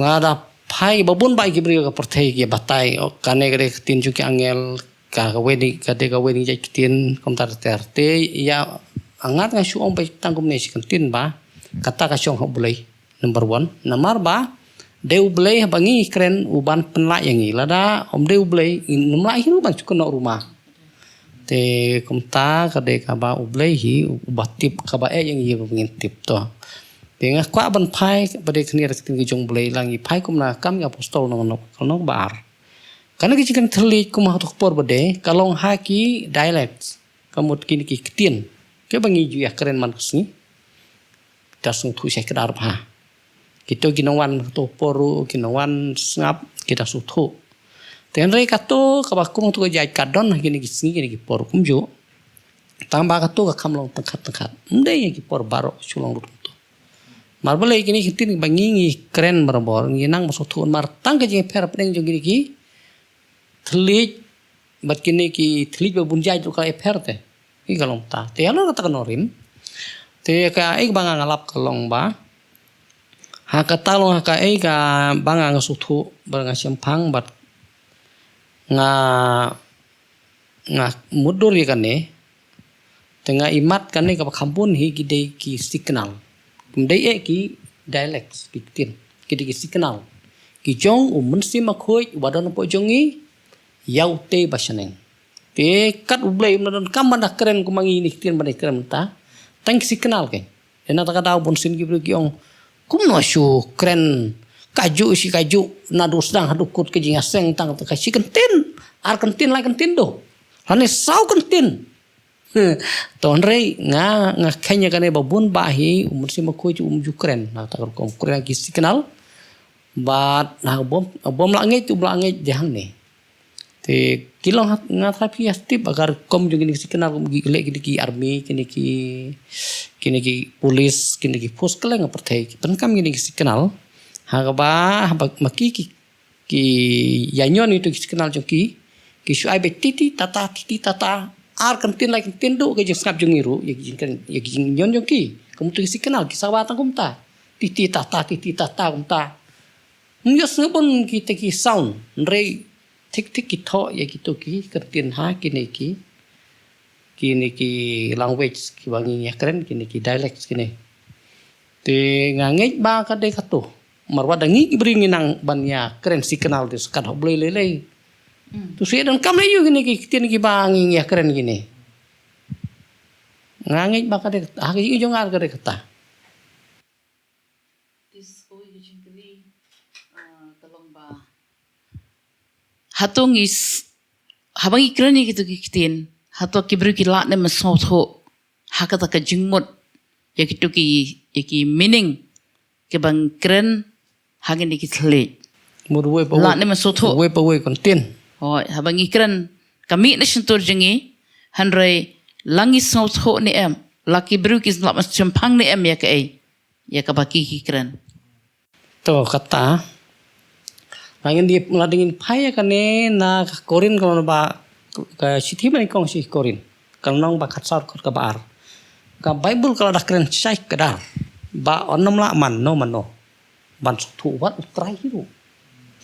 Nga da phai ba bun ba ki briew ka pyrthei ki batai, oh, kane ka dei ka ktien jong ki angel, ka, kawei ne, ka dei kawei na ki jait ktien, kumta ter ter. Te ïa nga nga shu ong ba tang kumne shi kyntien ba kata ka shong ha U Blei, number one. Namar ba Dei U Blei haba ngi kren u ban pynlah ïa ngi, lada ym dei U Blei ngim lah hi ruh ban shu kynnoh ruma. Te kumta ka dei kaba U Blei hi uba tip, kaba eh ïa ngi ba ngin tip to. Te nga kwah ban phai ba dei khyndiat ka ktien ka jong U Blei, la ngi phai kumna Kam ki Apostol lynnong, lynnong ba ar. Kane ka jingkren thylliej kumba ha kato ka por ba dei ka long ha ki dialects, ka mut kine ki ktien kiba ngi ju ïa kren man ka sngi. Te sngewthuh shai kdar bha. Kito ki nongwan kato por ruh, ki nongwan sngap, ki da sngewthuh. Te hynrei kato kaba kum kato ka jait ka don ha kine ki sngi, kine ki por kumjuh. Tang ba kato ka kham long tyngkhat tyngkhat. Ym dei ïa ki por baroh shu long lut kumto. Namar balei kine ki ktien ba ngi ngi kren barabor, ngi nang ba sngewthuh namar tang ka jingpher hapdeng jong kine ki thylliej bad kine ki thylliej ba bun jait ruh ka ïapher te. Ki ka long ta. Te halor kata ka nongrim. Te kaei kaba nga nga lap ka long ba, ha kata long ha kaei kaba nga nga sngewthuh bad nga shemphang bad nga, nga mutdur ïa kane. Te nga ïmat kane kaba kham bun hi ki dei ki signal. Ym dei eh ki dialects, ki ktien. Ki dei ki signal ki jong U Mynsiem Bakhuid uba don hapoh jong ngi ïa utei ba shaneng. Te kat U Blei um la donkam ban da kren kumba ngi ïa kine ki ktien ban da kren mynta. Tang ki signal kein. Ïa na kata ka daw bun sien ki briew ki ong, kumno shu kren kajuh shi kajuh, naduh sdang haduh kut ka jingïaseng, tang kata ka shi kyntien, ar kyntien, lai kyntien duh. Lane saw kyntien. To hynrei nga, nga kheiñ ïa kane ba bun bah hi U Mynsiem Bakhuid um ju kren na kata ka rukom, kren ki signal. Bad na bym, bym lah ngeit, um lah ngeit de hangne. Te ki long ha, nga tharai phi ïa tip, agar kum jong kine ki signal kum ki leh kine ki army, kine ki, kine ki police, kine ki force kylleng ha pyrthei ki pyndonkam kine ki signal. Ha kaba, haba ma ki, ki, ki ïa ñion ïa kito ki signal jong ki, ki shu ai beit ti ti ta ta, ti ti ta ta, ar kyntien lai kyntien duh ka jingsngap jong ngi ruh ïa ki jingkren, ïa ki jingñion jong ki. Kum kito ki signal ki sawa tang kumta. Ti ti ta ta, ti ti ta ta kumta. Ym ïohsngew bun kita ki sound, hynrei thik thik ki thoh ïa kito ki kyntien ha kine ki, kine ki language kiba ngi ïa kren, kine ki dialects kine. Te nga ngeit ba ka dei kato. Namar wat da ngi ki briew ngi nang ban ïa kren signal te sa kat ha U Blei lei lei. Hmm. To shu ïa donkam lei ïa kine ki ktien kiba ngi ïa kren kine. Nga ngeit ba ka dei kata. Ha ka jingim jong nga ka dei kata. Te sa kawei ka jingkylli, ah, ka long ba, hato ngi s-, haba ngi kren ïa kito ki ktien, hato ki briew ki lah ne em ban sngewthuh ha kata ka jingmut ïa kito ki, ïa ki meaning kiba ngi kren ha kine ki thylliej? Mut uwei pa uwei. Lah ne em ban sngewthuh? Uwei pa uwei kyntien. Hooid, haba ngi kren ka mih na shyntur jong ngi, hynrei la ngi sngewthuh ne em, la ki briew ki lah ban shemphang ne em ïa kaei ïa kaba ki ki kren. To kata. Nga ngin ïa, lada ngin phai ïa kane na ka Korinth ka lynnong ba, ka shithi ba nyngkong sha ki Korinth, ka lynnong ba khatsaw dkhot kaba ar. Ka Baibl ka la da kren shai kdar ba un ym lah mano mano ban sngewthuh, wat U Trai hi ruh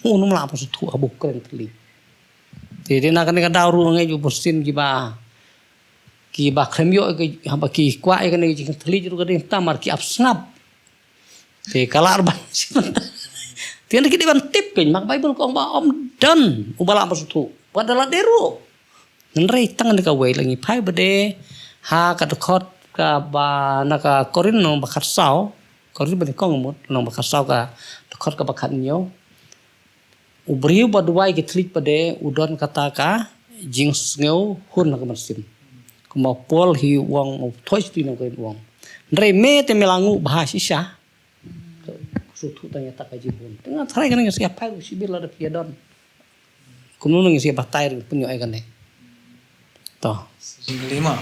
un ym lah ban sngewthuh haba u kren thylliej. Te dei na kane ka daw ruh nga ngeit ba bun sien kiba, kiba khlem ïoh ki, haba ki kwah ïa kane ka jingkren thylliej ruh ka dei namar ki ap sngap. Te ka lah ban, te na ki dei ban tip kein, ma ka Baibl ka ong ba ym don uba lah ban sngewthuh, wat da lade ruh. Hynrei tang na kawei la ngi phai ba dei ha ka dkhot kaba na ka Korinth lynnong ba khatsaw, Korinth ba nyngkong mut, lynnong ba khatsaw ka dkhot kaba khathynñiew. U briew ba duwai ki thylliej pat de u don kata ka jingsngewhun ha ka mynsiem. Kumba u Paul hi u ong, u thoh sha ki nong Korinth u ong, hynrei me te me la nguh bha shisha. Ka sngewthuh tang ïa kata ka jinghun. Te nga tharai kane nga sngew phai ruh shibit lada phi ïa don. Kumno ngi sngew batai ruh pynïoh ïa kane. To. Jingkylli mo.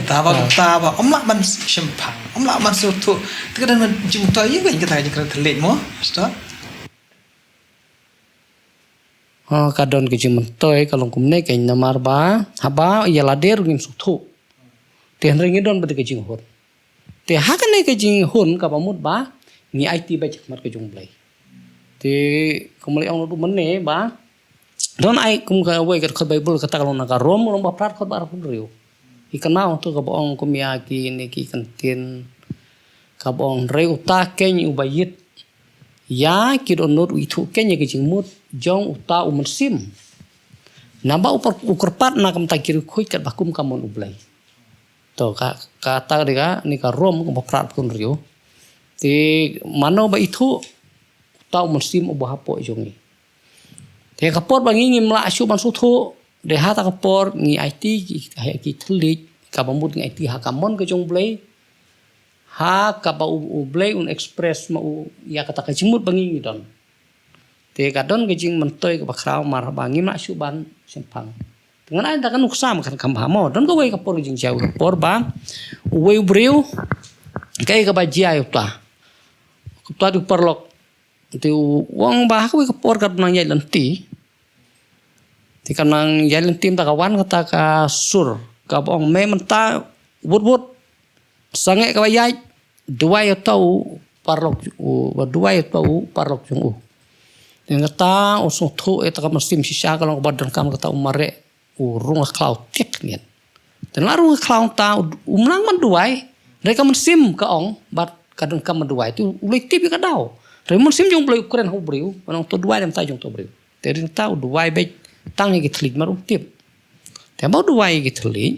Taba, taba ym lah ban shemphang, ym lah ban sngewthuh. Te ka don jingmyntoi ïa kata ka jingkren thylliej mo. Sto. Ha, ka don ka jingmyntoi ka long kumne kein namar ba haba ïa lade ruh ngim sngewthuh. Te hynrei ngi don bad ka jinghun. Te ha kane ka jinghun kaba mut ba ngi aiti beit ha khmat ka jong U Blei. Te kumba la ong naduh mynne ba don ai kum kawei ka dkhot Baibl kata ka long na ka Rom lynnong ba phra dkhot ba arphew hynriew. Ki kynmaw to kaba ong kum ïa kine ki kyntien kaba ong, hynrei uta kein uba ïit Ïa ki dohnud u ithuh kein ïa ki jingmut jong uta u mynsiem. Naba u kyrpad na ka bynta ki riewkhuid katba kum ka mon U Blei. To ka, kata ka dei kane ka Rom kaba phra, dkhot hynriew. Te mano ba ithuh? Uta u mynsiem uba hapoh jong ngi. Te ka por ba ngi ngim lah shuh ban sngewthuh, te ha kata ka por ngi aiti ki, ki thylliej, kaba mut ngi aiti ha ka mon ka jong U Blei, ha kaba U, U Blei un express ma u ïa kata ka jingmut ba ngi ngi don. Te ka don ka jingmyntoi kaba khraw namar ba ngim lah shuh ban shemphang. Te ngan ai da ka nuksa ma kan kham bha mo. Don kawei ka por ka jingjia, ka por ba uwei u briew, kaei kaba jia ïa uta. Uta u dei u paralok. Te u ong ba ha kawei ka por ka dang ïaid lynti. Te ka dang ïaid lynti mynta ka wan kata ka sur kaba ong, me mynta wut wut, sangeh kaba ïaid, duwai ïa uta u paralok, u, duwai ïa uta u paralok jong u. Te kata u sngewthuh ïa kata ka mynsiem shisha ka long kaba donkam kata u mareh u rung ha khlaw tiak nien. Te la rung ha khlaw ta u, u mlang ban duwai, hynrei ka mynsiem ka ong ba ka donkam ban duwai. Te u leit tip ïa ka daw. Hynrei mynsiem jong U Blei u kren ha u briew, u ong to duwai na ka bynta jong uta u briew. Te hynrei kata u duwai beit tang ïa ki thylliej namar u tip. Te haba u duwai ïa ki thylliej,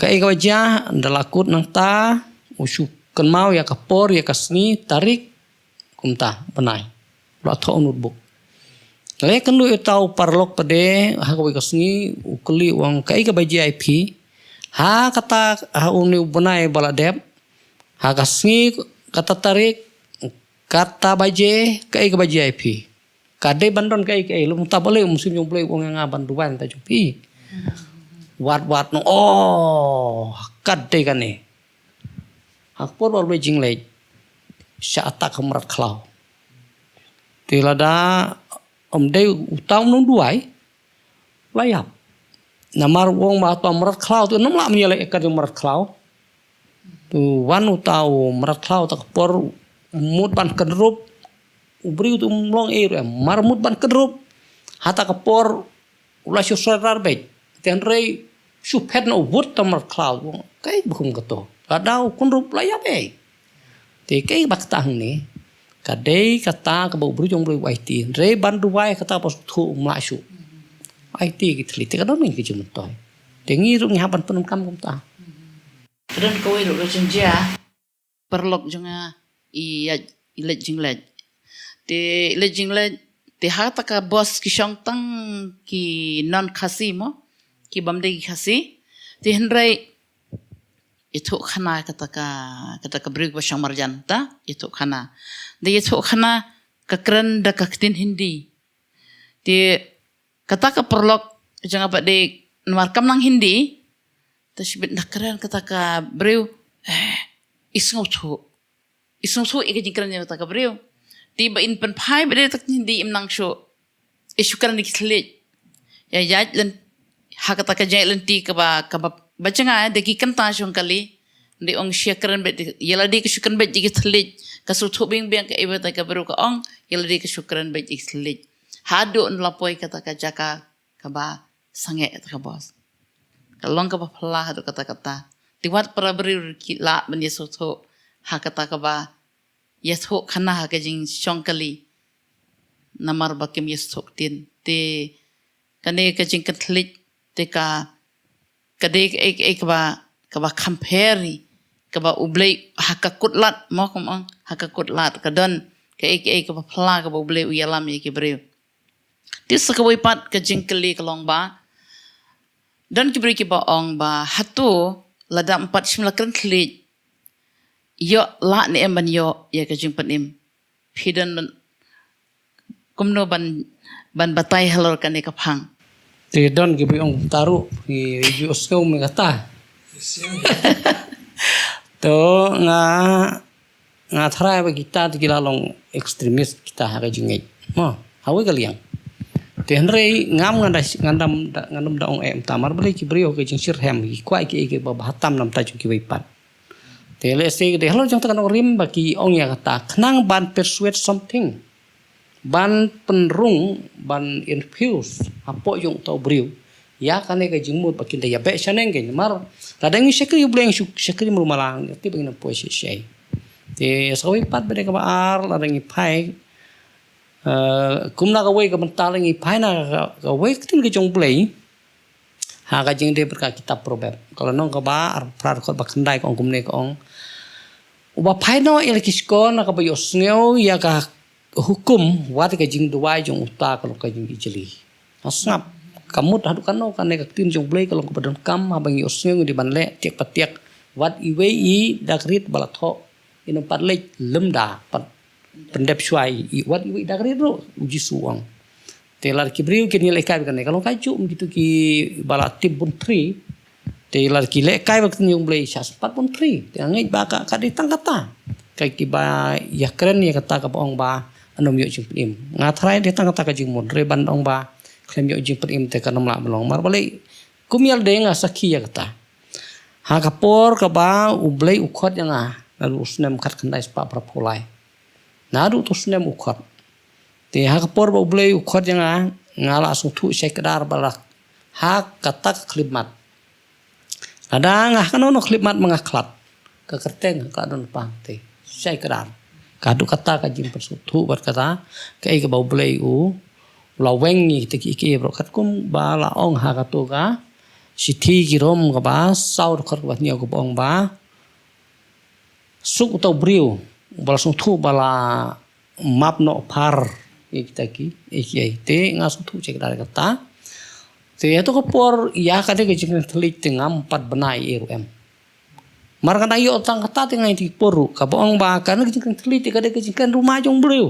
kaei kaba jia, ynda la kut nangta, u shu kynmaw ïa ka por, ïa ka sngi, tarik, kumta, bnai. U la thoh ha u notebook. Leit kynduh ïa uta u paralok pat de, ha kawei ka sngi, u kylli u ong kaei kaba jia ïa phi. Ha kata, ha une u bnai ba la dep, ha ka sngi, kata tarik, kata baje, kaei kaba jia ïa phi. Ka dei ban don kaei kaei, lymda balei u mynsiem jong U Blei u ong ïa nga ban duwai na ka bynta jong phi. Wat wat u ong, oh, ka dei kane. Ha ka por ba u leit jingleit, shah attack ha u mrad khlaw. Te lada ym dei uta u nongduwai, la ïap. Namar u ong ba uta u mrad khlaw te um lah ban ïaleh ïa ka jong u mrad khlaw. Te wan uta u mrad khlaw, ha kata ka por mut ban kynrup, u briew te um long ei ruh em, namar mut ban kynrup. Ha kata ka por u la shu surrender beit. Te hynrei shu phet noh, u wut ha u mrad khlaw. Kaei ba kum kato. Lada u kynrup la ïap ei. Te kaei ba kata hangne. Ka dei kata kaba u briew jong U Blei u aiti. Hynrei ban duwai kata ba sngewthuh um lah shuh. Aiti ki thylliej te ka don ka jingmyntoi. Te ngi ruh ngi hap ban pyndonkam kumta. Ka don kawei ruh ka jingjia. Paralok jong nga i ïaid, i leit jingleit. Te i leit jingleit, te ha kata ka bos ki shong tang ki non Khasi mo, ki bym dei ki Khasi. Te hynrei ïathuh khana kata ka, kata ka briew ba shong marjan ta, ïathuh khana. Da ïathuh khana ka kren da ka ktien Hindi. Te kata ka paralok jong nga pat de namar kam nang Hindi, te shibit da kren kata ka briew, eh, i sngewthuh. I sngewthuh ïa ka jingkren jong kata ka briew. Te ba in pynphai pat de da ka ktien Hindi im nang shuh. I shu kren da ki thylliej. Ïa ïaid lynti, ha kata ka jingïaid lynti kaba, kaba, ba jngai da ki kynta shong kali. Hynrei ong shu kren beit, ïa lade ka shu kren beit da ki thylliej. Ka sngewthuh biang biang kaei ba kata ka briew ka ong, ïa lade ka shu kren beit da ki thylliej. Haduh ynda la poi kata ka jaka kaba sangeh kata ka bos. Ka long kaba phylla haduh katta-katta. Te wat para briew ruh ki lah ban ïasngewthuh ha kata kaba ïathuh khana ha ka jingshong kali. Namar ba kim ïasngewthuh ktien. Te kane ka jingkynthylliej te ka, ka dei kaei kaei kaba, kaba kham pher hi. Kaba U Blei ha ka kut lad, mo kum ong, ha ka kut lad ka don kaei kaei kaba phylla kaba U Blei u ïalam ïa ki briew. Te sa kawei pat ka jingkylli ka long ba, don ki briew kiba ong ba hato lada ym pat shym la kren thylliej, ïoh lah ne em ban ïoh ïa ka jingpynim. Phi don ban, kumno ban, ban batai halor kane ka phang. Te don kiba ong kumta ruh, ki ju sngew me kata. To nga, nga tharai ba kita te ki la long extremist kita ha ka jingngeit. Mo, ha kawei ka liang. Te hynrei ngam, ngan da, ngan da, ngan da ong em, namar balei ki briew ha ka jingshitrhem ki kwah kiei kiba bha tam na bynta jong kiwei pat. Te lehse te halor jong kata ka nongrim ba ki ong ïa kata khnang ban persuade something. Ban pynrung, ban infuse hapoh jong uta u briew ïa kane ka jingmut ba kin da ïabeh shaneng kein. Namar lada ngi shakri U Blei, ngi shu shakri mrumala, ngi tip ba ngin ym poi shisha. Te sa kawei pat ba dei kaba ar, lada ngi phai, eh, kum na kawei ka bynta, lada ngi phai na ka, kawei ka ktien ka jong U Blei ha ka jingdei bad ka kitab Proverb, ka lynnong kaba arphew phra, dkhot ba khyndai, ka ong kumne, ka ong: Uba phai noh ïa la ki shkor na kaba ïohsngew ïa ka hukum, wat ka jingduwai jong uta ka long ka jingbishni. Ha sngap, ka mut haduh katno kane ka ktien jong U Blei ka long kaba donkam, haba ngi ïohsngew ngi dei ban leh tiak pa tiak. Wat iwei i dak rit ba la thoh in ym pat leit lymda, pat pyndep shuwa i, wat iwei i dak rit ruh, U Jisu u ong. Te lada ki briew kin ïalehkai bad kane, ka long kajuh kum kito kiba la tip bun thri. Te lada ki lehkai bad ka ktien jong U Blei, shah sympat bun thri. Te nga ngeit ba ka, ka dei tang kata, ka kiba ïakren ïa kata kaba ong ba ym ïoh jingpynim. Nga tharai dei tang kata ka jingmut, hynrei ban ong ba khlem ïoh jingpynim te kan ym lah ban long. Namar balei? Kum ïa lade nga sakhi ïa kata. Ha ka por kaba U Blei u khot ïa nga, naduh u snem khatkhyndai spah phraphew lai. Naduh uto u snem u khot. Te ha ka por ba U Blei u khot ïa nga, nga la sngewthuh shai kdar ba la ha kata ka khyllipmat. Lada nga ha kano kano ka khyllipmat ma nga khlad, ka kyrteng ka don pang te shai kdar. Ka haduh kata ka jingpynsngewthuh bad kata kaei kaba U Blei u la weng ïa kita kiei kiei baroh, katkum ba la ong ha kato ka Shithi ki Rom kaba saw, dkhot kaba hynñiew, kaba ong ba suk uta u briew uba la sngewthuh ba la map noh phar ïa kita kiei kiei. Te nga sngewthuh shai kdar ïa kata. Te hato ka por ïa kane ka jingkren thylliej te ngam pat bna ei ruh em. Namar ka dang ïoh tang kata te nga ïa ki por ruh kaba ong ba kane ka jingkren thylliej te ka dei ka jingkren ruma jong u briew.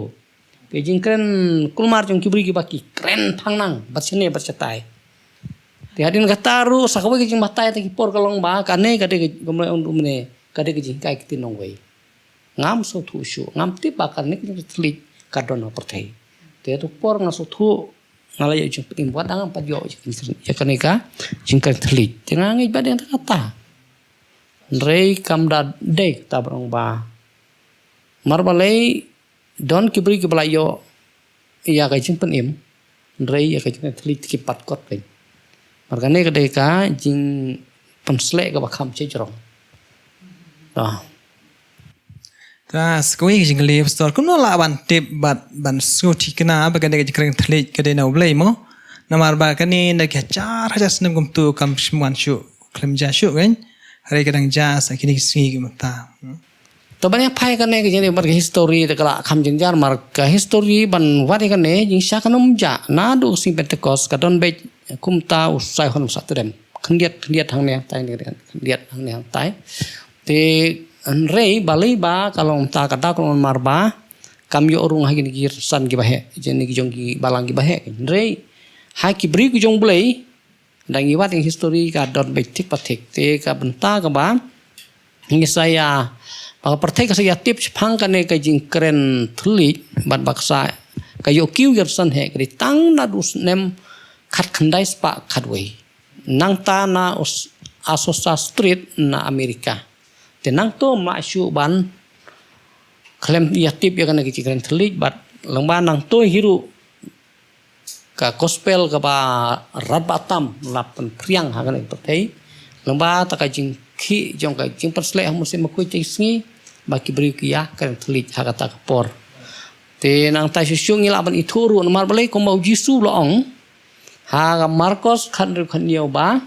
Ka jingkren kulmar jong ki briew kiba ki kren phang nang bad shane bad shatai. Te hadien kata ruh sa kawei ka jingbatai ta ki por ka long ba kane ka dei ka, kumno ong ruh mynne, ka dei ka jinghikai ktien nongwei. Ngam sngewthuh shuh, ngam tip ba kane ka jingkren thylliej ka don ha pyrthei. Te hato ka por nga sngewthuh nga la ïoh jingpynim, wat la ngam pat ïoh ïa kane ka jingkren thylliej. Te nga ngeit ba dei tang kata. Hynrei kam da dei kata ba ong ba, namar balei, don ki briew kiba la ïoh ïa ka jingpynim, hynrei ïa ka jingkren thylliej te kim pat kot kein. Namar kane ka dei ka jingpynsleh kaba kham shajrong. Ah. Ta sa kawei ka jingkylli, Pastor, kumno lah ban tip bad ban sngewthikna ba kane ka jingkren thylliej ka dei na U Blei mo? Namar ba kane na ki hajar hajar snem kumto kam shym wan shuh, khlem jia shuh kein. Hynrei ka dang jia sa kine ki sngi ki mynta. Hmm. To ban ïa phai kane ka jingdei bad ka history te ka la kham jynjar, namar ka history ban wad ïa kane jingshisha kan ym jah. Naduh ka sngi Pentecost ka don beit kumta u Saihon Satudem. Khyndiat, khyndiat hangne hangtai, khyndiat hangne hangtai. Te hynrei balei ba ka long kumta, ka daw ka long namar ba kam ïoh rung ha kine ki rynsan kiba heh, kine ki jong ki balang kiba heh. Hynrei ha ki briew ki jong U Blei, da ngi wad ïa ka history ka don beit thik pa thik. Te ka bynta kaba ngi sa ïa, ba ka pyrthei ka sa ïa tip shaphang kane ka jingkren thylliej bad ba ka sa, ka ïoh kiew ïa ka rynsan heh ka dei tang naduh u snem khatkhyndai spah khatwei. Nangta na Us-, Azusa Street na Amerika. Te nangto ma shu ban khlem ïa tip ïa kane ka jingkren thylliej bad lyngba nangto hi ruh ka gospel kaba radbah tam la pynphriang ha kane ka pyrthei. Lyngba ta ka jingkhih jong ka jingpynsleh ha u Mynsiem Bakhuid te sngi ba ki briew ki ïa kren thylliej ha kata ka por. Te nangta shuh shuh ngi lah ban ithuh ruh namar balei, kumba U Jisu u la ong ha ka Markos khathynriew khathynñiew ba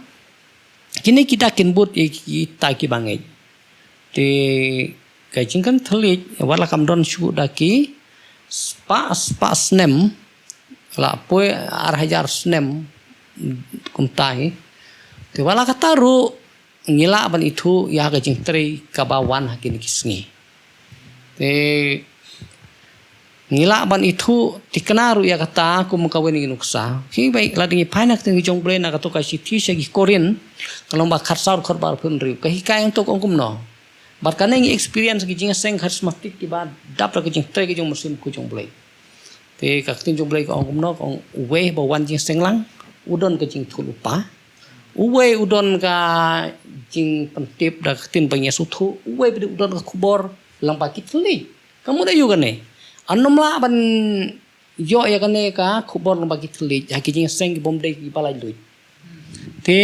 kine ki dak kin bud ïa kita kiba ngeit. Te ka jingkren thylliej wat la kam don shuh da ki spah, spah snem, la poi ar hajar snem kumta hi. Te wat la kata ruh ngi lah ban ithuh ïa ka jingtrei kaba wan ha kine ki sngi. Te ngi lah ban ithuh thikna ruh ïa kata kum kawei na ki nuksa. Hi bai, lada ngi phai na ka ktien ka jong U Blei na kato ka shithi sha ki Korinth, ka lynnong ba khatsaw, dkhot ba arphew hynriew, ka hikai hangto ka ong kumno. Bad kane ngi experience ki jingïaseng charismatic kiba dap da ka jingtrei ka jong u Mynsiem Bakhuid jong U Blei. Te ka ktien jong U Blei ka ong kumno, ka ong uwei ba wan jingïaseng lang u don ka jingïathuhlypa. Uwei u don ka jingpyntip da ka ktien ba ngi ïa sngewthuh, uwei pat u don ka khubor lyngba ki thylliej. Ka mut aïu kane? Ym lah ban ïoh ïa kane ka khubor lyngba ki thylliej ha ki jingïaseng ki bym dei kiba laitluid. Te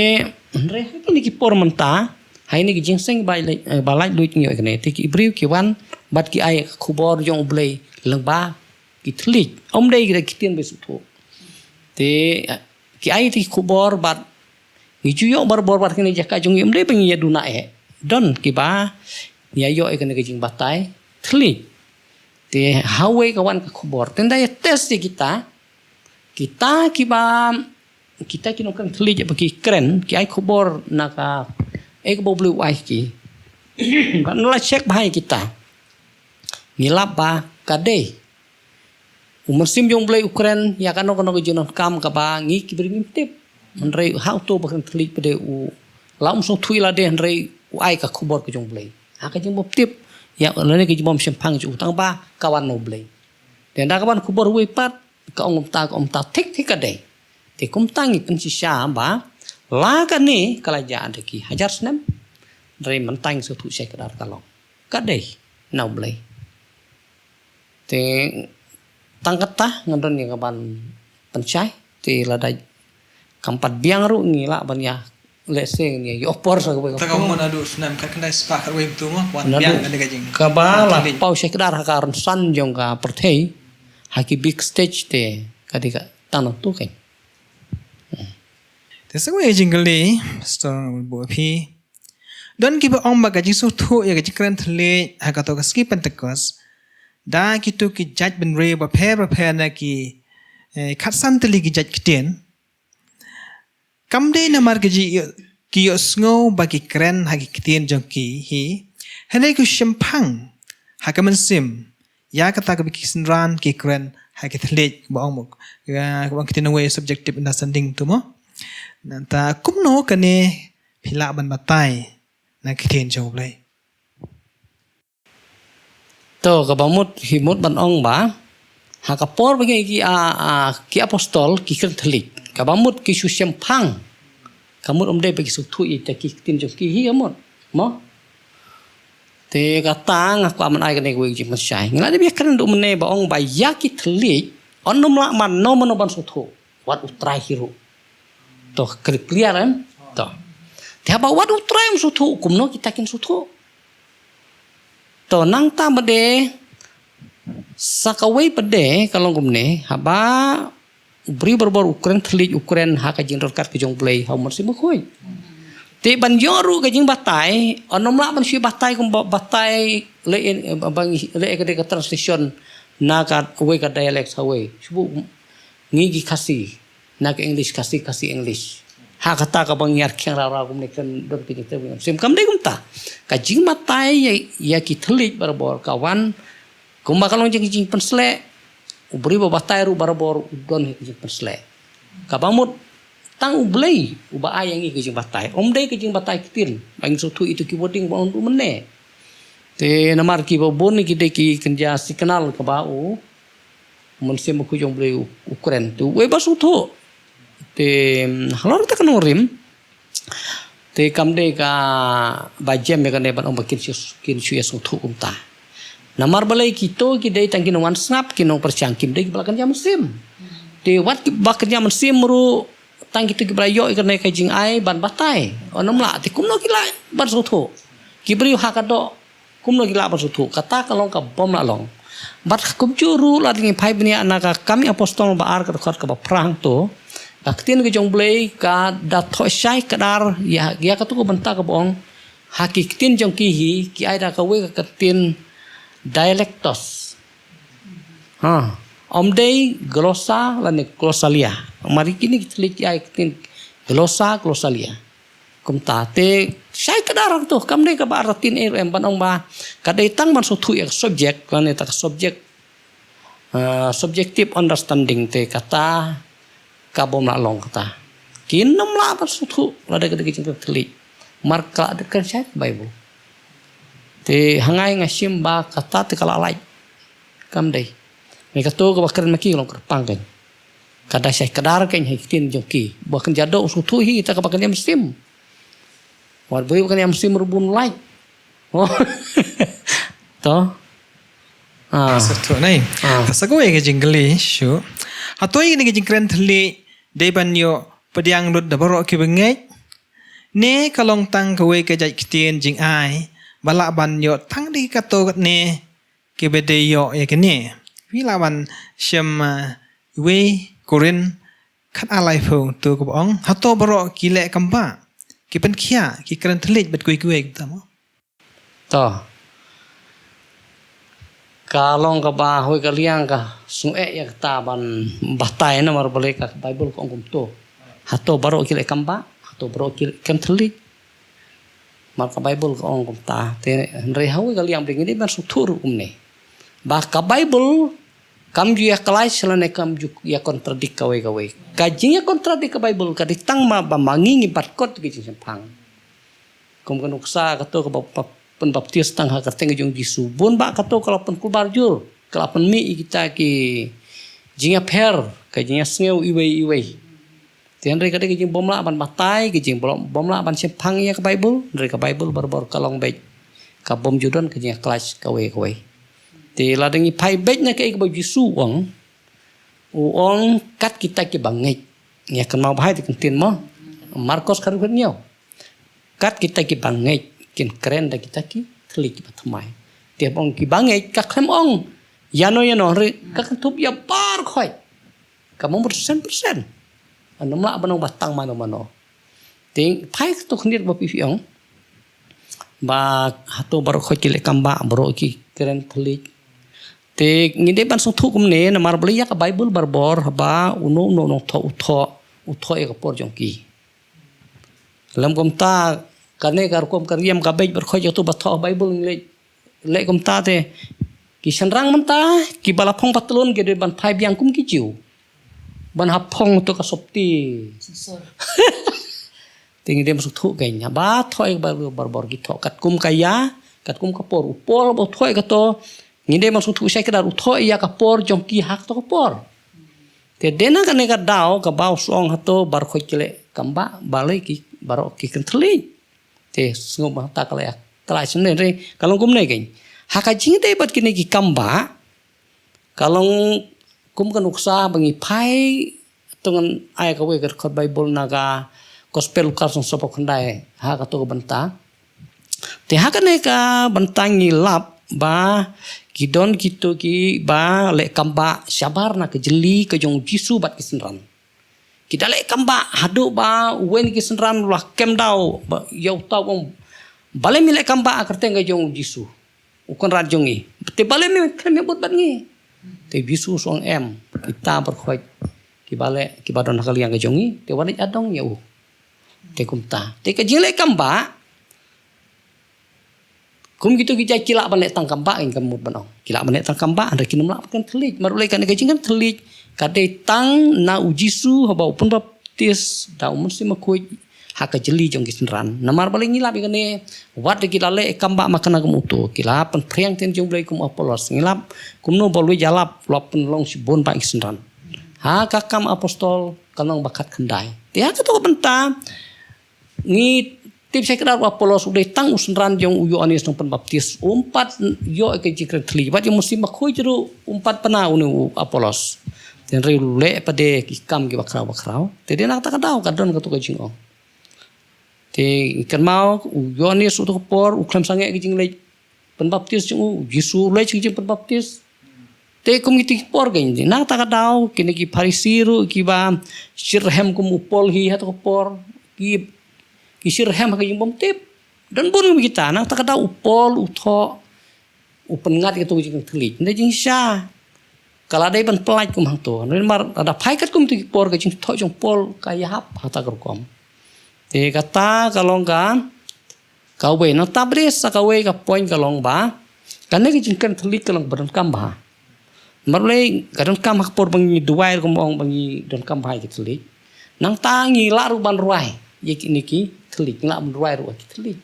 hynrei ha kine ki por mynta, ha kine ki jingïaseng ba lait, eh, ba laitluid ngi ïoh ïa kane. Te ki briew ki wan Bad ki ai ka khubor jong U Blei lyngba ki thylliej. Ym dei ki ktien ba sngewthuh. Te ki ai ki khubor bad ngi ju ïoh barabor bad kane jaka jong ngi, ym dei ba ngi ïa duna eh. Don kiba ngi ïa ïoh ïa kane ka jingbatai thylliej. Te ha kawei ka wan ka khubor. Te ynda ïa test ïa kita, kita kiba, kita ki nongkren thylliej ba ki kren, ki ai khubor na ka, eh, kaba U Blei u ai ki. Bad ngi la check bha ïa kita. Ngi lap ba ka dei. U Mynsiem jong U Blei u kren ïa kano kano ka jingdonkam kaba ngi ki briew ngim tip. Hynrei ha uto uba kren thylliej pat de u la um sngewthuh ïa lade, hynrei u ai ka khubor ka jong U Blei ha ka jingbymtip ïa lane ka jingbymshemphang jong u, tang ba ka wan na U Blei. Te ynda ka wan khubor uwei pat, ka ong kumta, ka ong kumta, thik thik ka dei. Te kumta ngi pynshisha ba la kane ka la jia da ki hajar snem. Hynrei mynta ngi sngewthuh shai kdar ka long ka dei na U Blei. Te tang kata ngan don ïa ka ban pynshai. Te lada kam pat biang ruh ngi lah ban ïa, lehse ngi ïa ïoh por sa kawei ka por. Ta ka mon naduh snem khatkhyndai spah khatwei, mynta mo wan biang ka dei ka jing. Kaba la paw shai kdar ha ka rynsan jong ka pyrthei ha ki big stage te ka dei ka tang nangtu kein. Te sa kawei ka jingkylli, Pastor Wilbur, phi don kiba ong ba ka jingsngewthuh ïa ka jingkren thylliej ha kato ka sngi Pentekost da kito ki jait bynriew bapher bapher na ki, eh, khatsan tylli ki jait ktien. Kam dei namar ki ïoh, ki ïohsngew ba ki kren ha ki ktien jong ki hi, hynrei ki shemphang ha ka mynsiem ïa kata kaba ki synran ki kren ha ki thylliej, ba ong mo, ïa, ba ong ktien nongwei subjective understanding tu mo. Nangta kumno kane phi lah ban batai na ki ktien jong U Blei? To, kaba mut hi mut ban ong ba ha ka por ba ngi ki, a, a, ki apostol ki kren thylliej, kaba mut ki shu shemphang. Ka mut ym dei ba ki sngewthuh ïa ki ktien jong ki hi, ka mut mo. Te kata nga kwah ban ai kane kawei ka jingpynshai. Ngi la dep ïa kren naduh mynne ba ong ba ïa ki thylliej, ym lah mano mano ban sngewthuh, wat U Trai hi ruh. To, clear, em? To. Te haba wat U Trai um sngewthuh, kumno kita kin sngewthuh? To, nangta pat de, sa kawei pat de ka long kumne, haba u briew barabor u kren thylliej, u kren ha ka jingdon kat ka jong U Blei ha U Mynsiem Bakhuid. Te ban ïoh ruh ka jingbatai, ym lah ban shu batai kumba batai leh, eh, ba ngi leh ka dei ka translation na kawei ka dialect ha kawei. Shu ngi ki Khasi na ka English Khasi, Khasi English. Ha kata kaba ngi ïa rkhiang raw raw kumne kan don ka jingtip. Sim, kam dei kumta. Ka jingbatai ïa, ïa ki thylliej barabor ka wan kumba ka long jing, jingpynsleh. U briew ba batai ruh barabor u don ka jingpynsleh. Kaba mut tang U Blei uba ai ïa ngi ka jingbatai. Ym dei ka jingbatai ktien ba ngi sngewthuh ïa kito ki wording ba ong naduh mynne. Te namar kiba bun ki dei ki kynja signal kaba u Mynsiem Bakhuid jong U Blei u, u kren. Te uwei ba sngewthuh. Te, mm, halor kata ka nongrim. Te kam dei kaba jem ïa kane ban ong ba kin shu, kin shu ïa sngewthuh kumta. Namar balei kito ki dei tang ki nongwan sngap, ki nongpyrshang, kim dei kiba la kynja mynsiem. Te wat kiba kynja mynsiem ruh tang kito kiba la ïoh ïa kane ka jingai ban batai. Ym lah, te kumno ki lah ban sngewthuh? Ki briew ha ka doh, kumno ki lah ban sngewthuh? Kata ka long kaba ym lah long. Bad kumjuh ruh lada ngi phai bniah na ka Kam ki Apostol ba ar ka dkhot kaba phra hangto, ka ktien ka jong U Blei ka da thoh shai kdar ïa, ïa kato ka bynta kaba ong ha ki ktien jong ki hi, ki ai da kawei ka ktien dialectos. Ha, ym dei glossa lane glossalia. Mar kine ki thylliej ki ai ka ktien glossa, glossalia. Kumta te shai kdar hangto, kam dei kaba ar ktien ei ruh em ban ong ba ka dei tang ban sngewthuh ïa ka subject lane ta ka subject, ah, subjective understanding, te kata kaba ym lah long kata. Kin ym lah ban sngewthuh lada ka dei ka jingkren thylliej. Mar ka la dep kren shai Baibl. Te ha nga nga shim ba kata te ka la lait. Kam dei. Ngi kato kaba kren ma ki ka long kyrpang kein. Ka da shai kdar kein ha ki ktien jong ki. Ba kynja doh u sngewthuh hi, ta kaba kynja mynsiem. Wat bri ba kynja mynsiem ruh bun lait. Oh. To. Ah. Sngewthuh nai. Ah. Sa kawei ka jingkylli shuh. Hato ïa kane ka jingkren thylliej dei ban ïoh pdiang lut da baroh kiba ngeit? Ne ka long tang kawei ka jait ktien jingai ba lah ban ïoh tang da ki kato katne Ki ba dei ïoh ïa kane. Phi lah ban shem, uh, wei Korinth khat ar laiphew, to kaba ong, hato baroh ki leh kam bah, ki pynkhiah, ki kren thylliej bad kiwei kiwei, kumta mo? To. Ka long kaba hoi ka liang ka sngewthuh ïa kata ban batai, namar balei ka Baibl ka ong kumto. Hato baroh ki leh kam bah, hato baroh ki leh kren thylliej. Namar ka Baibl ka ong kumta. Te hynrei hoi ka liang ba ngi dei ban sngewthuh ruh kumne. Ba ka Baibl kam ju ïa clash lane kam ju ïa contradict kawei kawei. Ka jingïa contradict ka Baibl ka dei tang ma ba ma ngi ngi bat kot ki jingshemphang. Kum ka nuksa kato kaba, ba pynbaptis tang ha ka kyrteng jong Jisu. Bun bah kato ka la pynkulmar jur, ka la pynmih ïa kita ki jingïapher, ka jingïasngew iwei iwei. Te hynrei ka dei ka jingbymlah ban batai, ka jingbymlah ban shemphang ïa ka Baibl, hynrei ka Baibl barabor ka long beit ka bym ju don ka jingïa clash kawei kawei. Te lada ngi phai beit na kaei kaba u Jisu u ong, u ong kat kita kiba ngeit. Ngi ïa kynmaw bha ïa ka ktien mo. Markos khathynñiew. Kat kita kiba ngeit kin kren da kita ki thylliej kiba thymmai. Te ba ong kiba ngeit ka khlem ong ïano ïano, hynrei ka kynthup ïa baroh khoit. Ka mut persen persen. Ym lah ban ong ba tang mano mano. Te phai kato khyndiat ba phi ong ba hato baroh khoit ki leh kam bah, baroh ki kren thylliej. Te ngi dei ban sngewthuh kumne, namar balei ïa ka Baibl barabor ba uno uno u nongthoh u thoh, u thoh ïa ka por jong ki. Lem kumta kane ka rukom ka riam ka beit baroh khoit ïa kato ba thoh Baibl ngi leh, leh kumta te ki shynrang mynta kiba la phong patlun ki dei ban phai biang kum ki Jiw. Ban hap phong to ka sopti. Te ngi dei ban sngewthuh kein ba thoh ïa ka Baibl barabor ki thoh katkum ka ïa, katkum ka por. U Paul ba u thoh ïa kato, ngi dei ban sngewthuh shai kdar u thoh ïa ka por jong ki ha kato ka por. Te dei na kane ka daw kaba u ong hato baroh khoit ki leh kam bah, balei ki baroh ki kren thylliej. Te sngewbha ta ka leh, ka leh shane re, ka long kumne kein. Ha ka jingïadei bad kine ki kam bah, ka long kum ka nuksa ba ngi phai to ngan ai kawei ka dkhot Baibl na ka Gospel Lukas lyngsop khyndai, ha kato ka bynta. Te ha kane ka bynta ngi lap ba ki don kito kiba leh kam bah shabar na ka jylli ka jong u Jisu bad ki synran. Ki da leh kam bah haduh ba uwei na ki synran u la kem daw ba ïa uta u ong, balei me leh kam bah ha ka kyrteng ka jong u Jisu, u Kynrad jong ngi? Te balei me khlem ïa bud bad ngi? Te u Jisu u ong, em, kita baroh khoit kiba leh, kiba don ha ka liang ka jong ngi, te wat leit adong ïa u. Te kumta. Te ka jingleh kam bah, kum kito ki jait ki lah ban leh tang kam bah, ngin kam mut ban ong. Ki lah ban leh tang kam bah, hynrei kin ym lah ban kren thylliej. Namar balei kane ka jingkren thylliej ka dei tang na u Jisu haba u pynbaptis da u Mynsiem Bakhuid ha ka jylli jong ki synran. Namar balei ngi lap ïa kane, wat la ki la leh kam bah ma kane kum uto, ki la pynphriang ktien jong u Blei kum u Apollos. Ngi lap kumno ba u la ïalap, u la pynlong shibun bah ki synran. Ha ka Kam Apostol, ka lynnong ba khatkhyndai. Te ha kato ka bynta, ngi tip shai kdar u Apollos u dei tang u synran jong u Ïoannis nongpynbaptis. Um pat ïoh ïa ka jingkren thylliej. Wat ïa u Mynsiem Bakhuid ruh um pat pynah une u Apollos. Te hynrei u leh pat de ki kam kiba khraw ba khraw. Te dei na kata ka daw ka don kato ka jingong. Te kynmaw u Ïoannis uto ka por u khlem sangeh ka jingleit pynbaptis jong u, u Jisu u leit sha ka jingpynbaptis. Te kum kito ki por kein, na kata ka daw kine ki Pharisi ruh kiba shyrhem kum u Paul hi ha kato ka por, ki, ki shyrhem ha ka jingbymtip. Don bun kum kita, na kata ka daw u Paul u thoh, u pynngat ïa kato ka jingkren thylliej. Nda jingshisha ka la dei ban pyllait kum hangto. Namar lada phai katkum kito ki por ka jingthoh jong u Paul ka ïahap ha kata ka rukom. Te kata ka long ka kawei, nangta bad sa kawei ka point ka long ba kane ka jingkren thylliej ka long ba donkam bha. Namar balei ka donkam ha ka por ba ngi duwai ruh kumba ong ba ngi donkam bha ïa ki thylliej. Nangta ngi lah ruh ban rwai ïa kine ki thylliej, ngi lah ban rwai ruh ïa ki thylliej.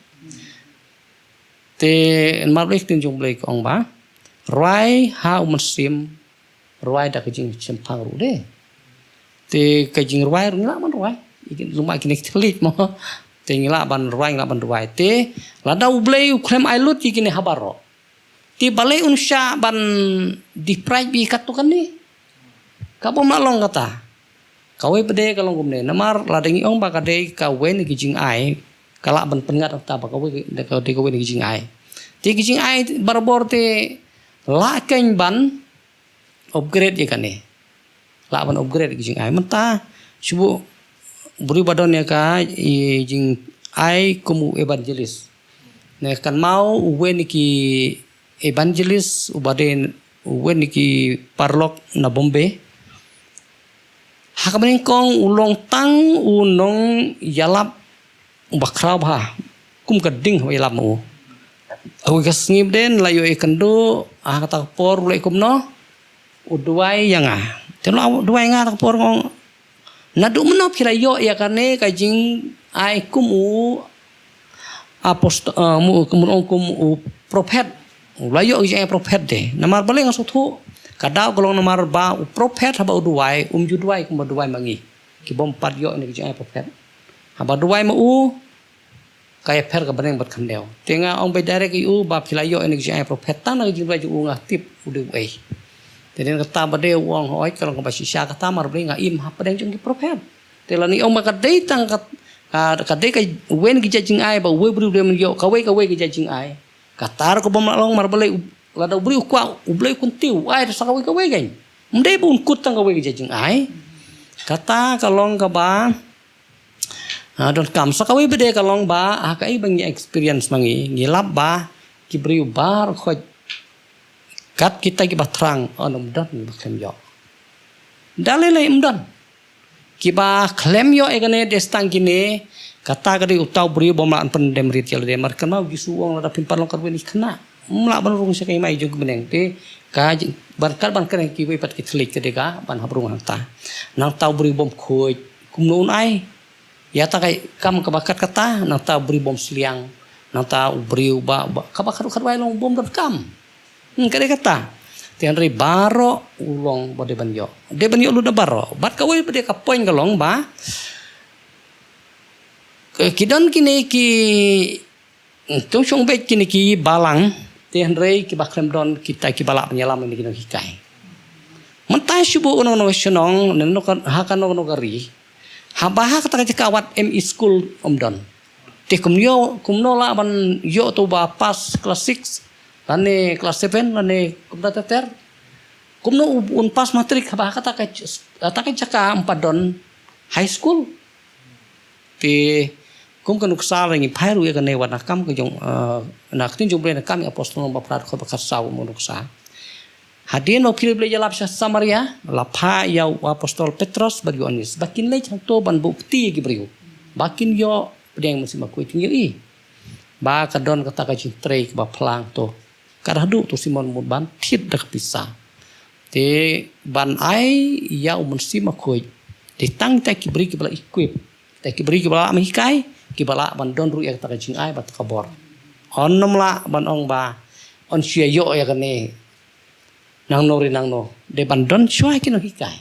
Te namar balei ka ktien jong u Blei ka ong ba rwai ha u mynsiem, rwai da ka jingshemphang ruh de. Te ka jingrwai ruh ngi lah ban rwai. Ïa ki, lum ïa kine ki thylliej mo. Te ngi lah ban rwai, ngi lah ban rwai. Te lada u Blei u khlem ai lut ïa kine ha baroh, te balei un shah ban deprive ïa katto katne? Ka bym lah long kata. Kawei pat de ka long kumne. Namar lada ngi ong ba ka dei kawei na ki jingai, ka lah ban pynngat kata ba kawei, ka dei kawei na ki jingai. Te ki jingai barabor te Lah kein ban upgrade ïa kane. Lah ban upgrade ïa ka jingai. Mynta shu briew ba don ïa ka i jingai kum u evangelist. Ne kan mau u wen ki evangelist u ba dei u wen ki paralok na Bombay. Ha ka bneng kong u long tang u nongïalap u ba khraw bha. Kum ka ding u ïalap ma u. Awi ka sngi bden la ïoh i kyndu, ah, kata ka por u leh kumno. U duwai ïa nga. Te la u duwai nga kata ka por ngong. Naduh mynno phi la ïoh ïa kane ka jingai kum u apostol, eh, mu, kum ong kum u prophet. U la ïoh ïa prophet de. Namar balei nga sngewthuh. Ka daw ka long namar ba u prophet haba u duwai, um ju duwai kumba duwai ma ngi. Ki bym pat ïoh ïa ka jingai prophet. Haba duwai ma u, ka ïapher ka bneng bad khyndew. Te nga ong ba direct ïa u ba phi la ïoh ïa ka jingai prophet tang na ka jingduwai jong u nga tip u dei uei. Te dei kata ba dei u ong hooid ka long kaba shisha kata mar balei nga im hapdeng jong ki prophet. Te lane ong ba ka dei tang ka, ka, ka dei ka wen ki jait jingai ba uwei u briew u dei ban ïoh kawei kawei ki jait jingai. Kata ruh ka bym lah long mar balei u, lada u briew u kwah u Blei u kyntiew u ai da sa kawei kawei kein. Ym dei ba un kut tang kawei ki jait jingai. Kata ka long kaba, ah, donkam sa kawei ba dei ka long ba, ah, kaei ba ngi experience ma ngi, ngi lap ba ki briew baroh khoit kat kita kiba thrang, oh, ym don ba khlem ïoh. Da lei lei ym don. Kiba khlem ïoh ïa kane dei tang kine, kata ka dei uta u briew bym lah ban pyndem rit ïa lade mar kynmaw Jisu u ong lada phim pat long katwei ki khynnah. Ym lah ban rung sha ka hima jong ka bneng te ka jing, ban kat ban kren kiwei pat ki thylliej ka dei ka ban hap rung hangta. Nangta u briew bym khuid kumno un ai. Ïa ta ka kam kaba kat kata, nangta u briew bym sliang, nangta u briew ba, ba kaba khat khat wai long bym donkam. Hmm, ka dei kata. Te hynrei baroh u long ba dei ban ïoh. Dei ban ïoh lut na baroh. Bad kawei ba dei ka point ka long ba, ki, ki don kine ki, hmm, to shong beit kine ki balang, te hynrei kiba khlem don kita kiba lah ban ïalam ïa kine ki nonghikai. Mynta shu buh u nong nong shnong, ne nong ha ka nong nong ri. Haba ha kata ka jaka wat M E school ym don. Te kumno, kumno lah ban ïoh to ba pass class six, lane class seven, lane kumta ter ter. Kumno u, un pass matric haba ha kata ka, kata ka jaka ym pat don high school. Te kum ka nuksa lane ngi phai ruh ïa kane wat na kam ka jong, eh, na ka ktien jong Blei na Kam ki Apostol lynnong ba phra dkhot ba khatsaw mo nuksa. Hadien ba u Philip u la ïalap sha Samaria, la phah ïa u apostol Petros bad Ïoannis ba kin leit hangto ban buh kti ïa ki briew. Ba kin ïoh pdiang Mynsiem Bakhuid, kin ïohi ba ka don kata ka jingtrei kaba phlang to. Ka da haduh to Simon mut ban thied da ka pisa. Te ban ai ïa u Mynsiem Bakhuid. Te tang kita ki briew kiba la equip. Kita ki briew kiba la mih hikai, kiba lah ban don ruh ïa kata ka jingai bad ka bor. Ym lah ban ong ba yn shu ïoh ïa kane. Nangno re nangno. Dei ban don shuwa ki nonghikai.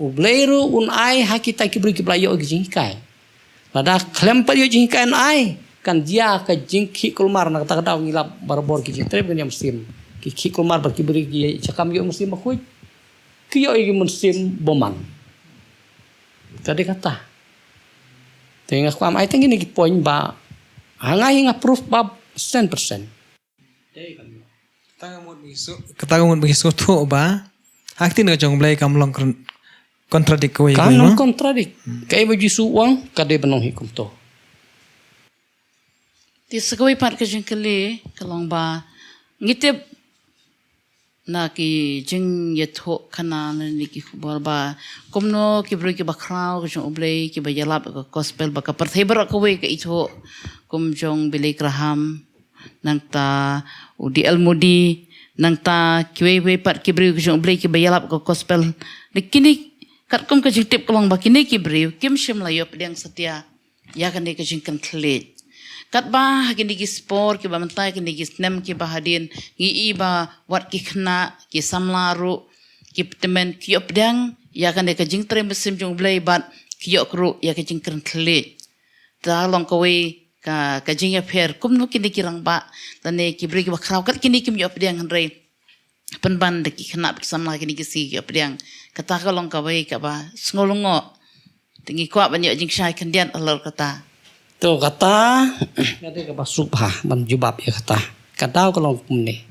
U Blei ruh un ai ha kita ki briew kiba la ïoh ki jinghikai. Lada khlem pat ïoh jinghikai un ai. Kan jia ka jingkhih kulmar na kata ka daw ngi lap barabor ki jingtrei bad ka niam mynsiem. Ki khih kulmar bad ki briew ki ïa shakam ïoh Mynsiem Bakhuid. Ki ïoh ïa ki mynsiem bymman. Ka dei kata. Te nga kwah ai tang kine ki point ba ha nga hi nga proof ba percent percent. Kata ka mut ba ngi shu, kata ka mut ba ngi shu thuh ba ha ka ktien ka jong U Blei kam long kon-, contradict kawei kawei. Kam long contradict. Kaei ba Jisu u ong ka dei ban long hi kumto. Te sa kawei pat ka jingkylli ka long ba ngi tip na ki jingïathuh khana lane ki khubor ba kumno ki briew kiba khraw ka jong U Blei kiba ïalap ka gospel ba ka pyrthei baroh kawei ka ithuh kum jong Billy Graham, nangta u D L Moody, nangta kiwei wei pat ki briew ki jong U Blei kiba ïalap ka gospel. Da kine katkum ka jingtip ka long ba kine ki briew kim shym la ïoh pdiang satia ïa kane ka jingkren thylliej. Katba ha kine ki spor kiba mynta kine ki snem kiba hadien ngi i ba wat ki khynnah ki samla ruh ki tymmen ki ïoh pdiang ïa kane ka jingtrei mynsiem jong U Blei bad ki ïoh ruh ïa ka jingkren thylliej. Ta long kawei ka, ka jingïapher kumno kine ki rangbah lane ki briew kiba khraw kat kine kim ïoh pdiang hynrei pynban da ki khynnah ki samla kine ki sngi ki ïoh pdiang. Kata ka long kawei kaba sngew lyngngoh. Te ngi kwah ban ïoh jingshai khyndiat halor kata. To kata ka dei kaba suk bha ban jubab ïa kata. Ka daw ka long kumne.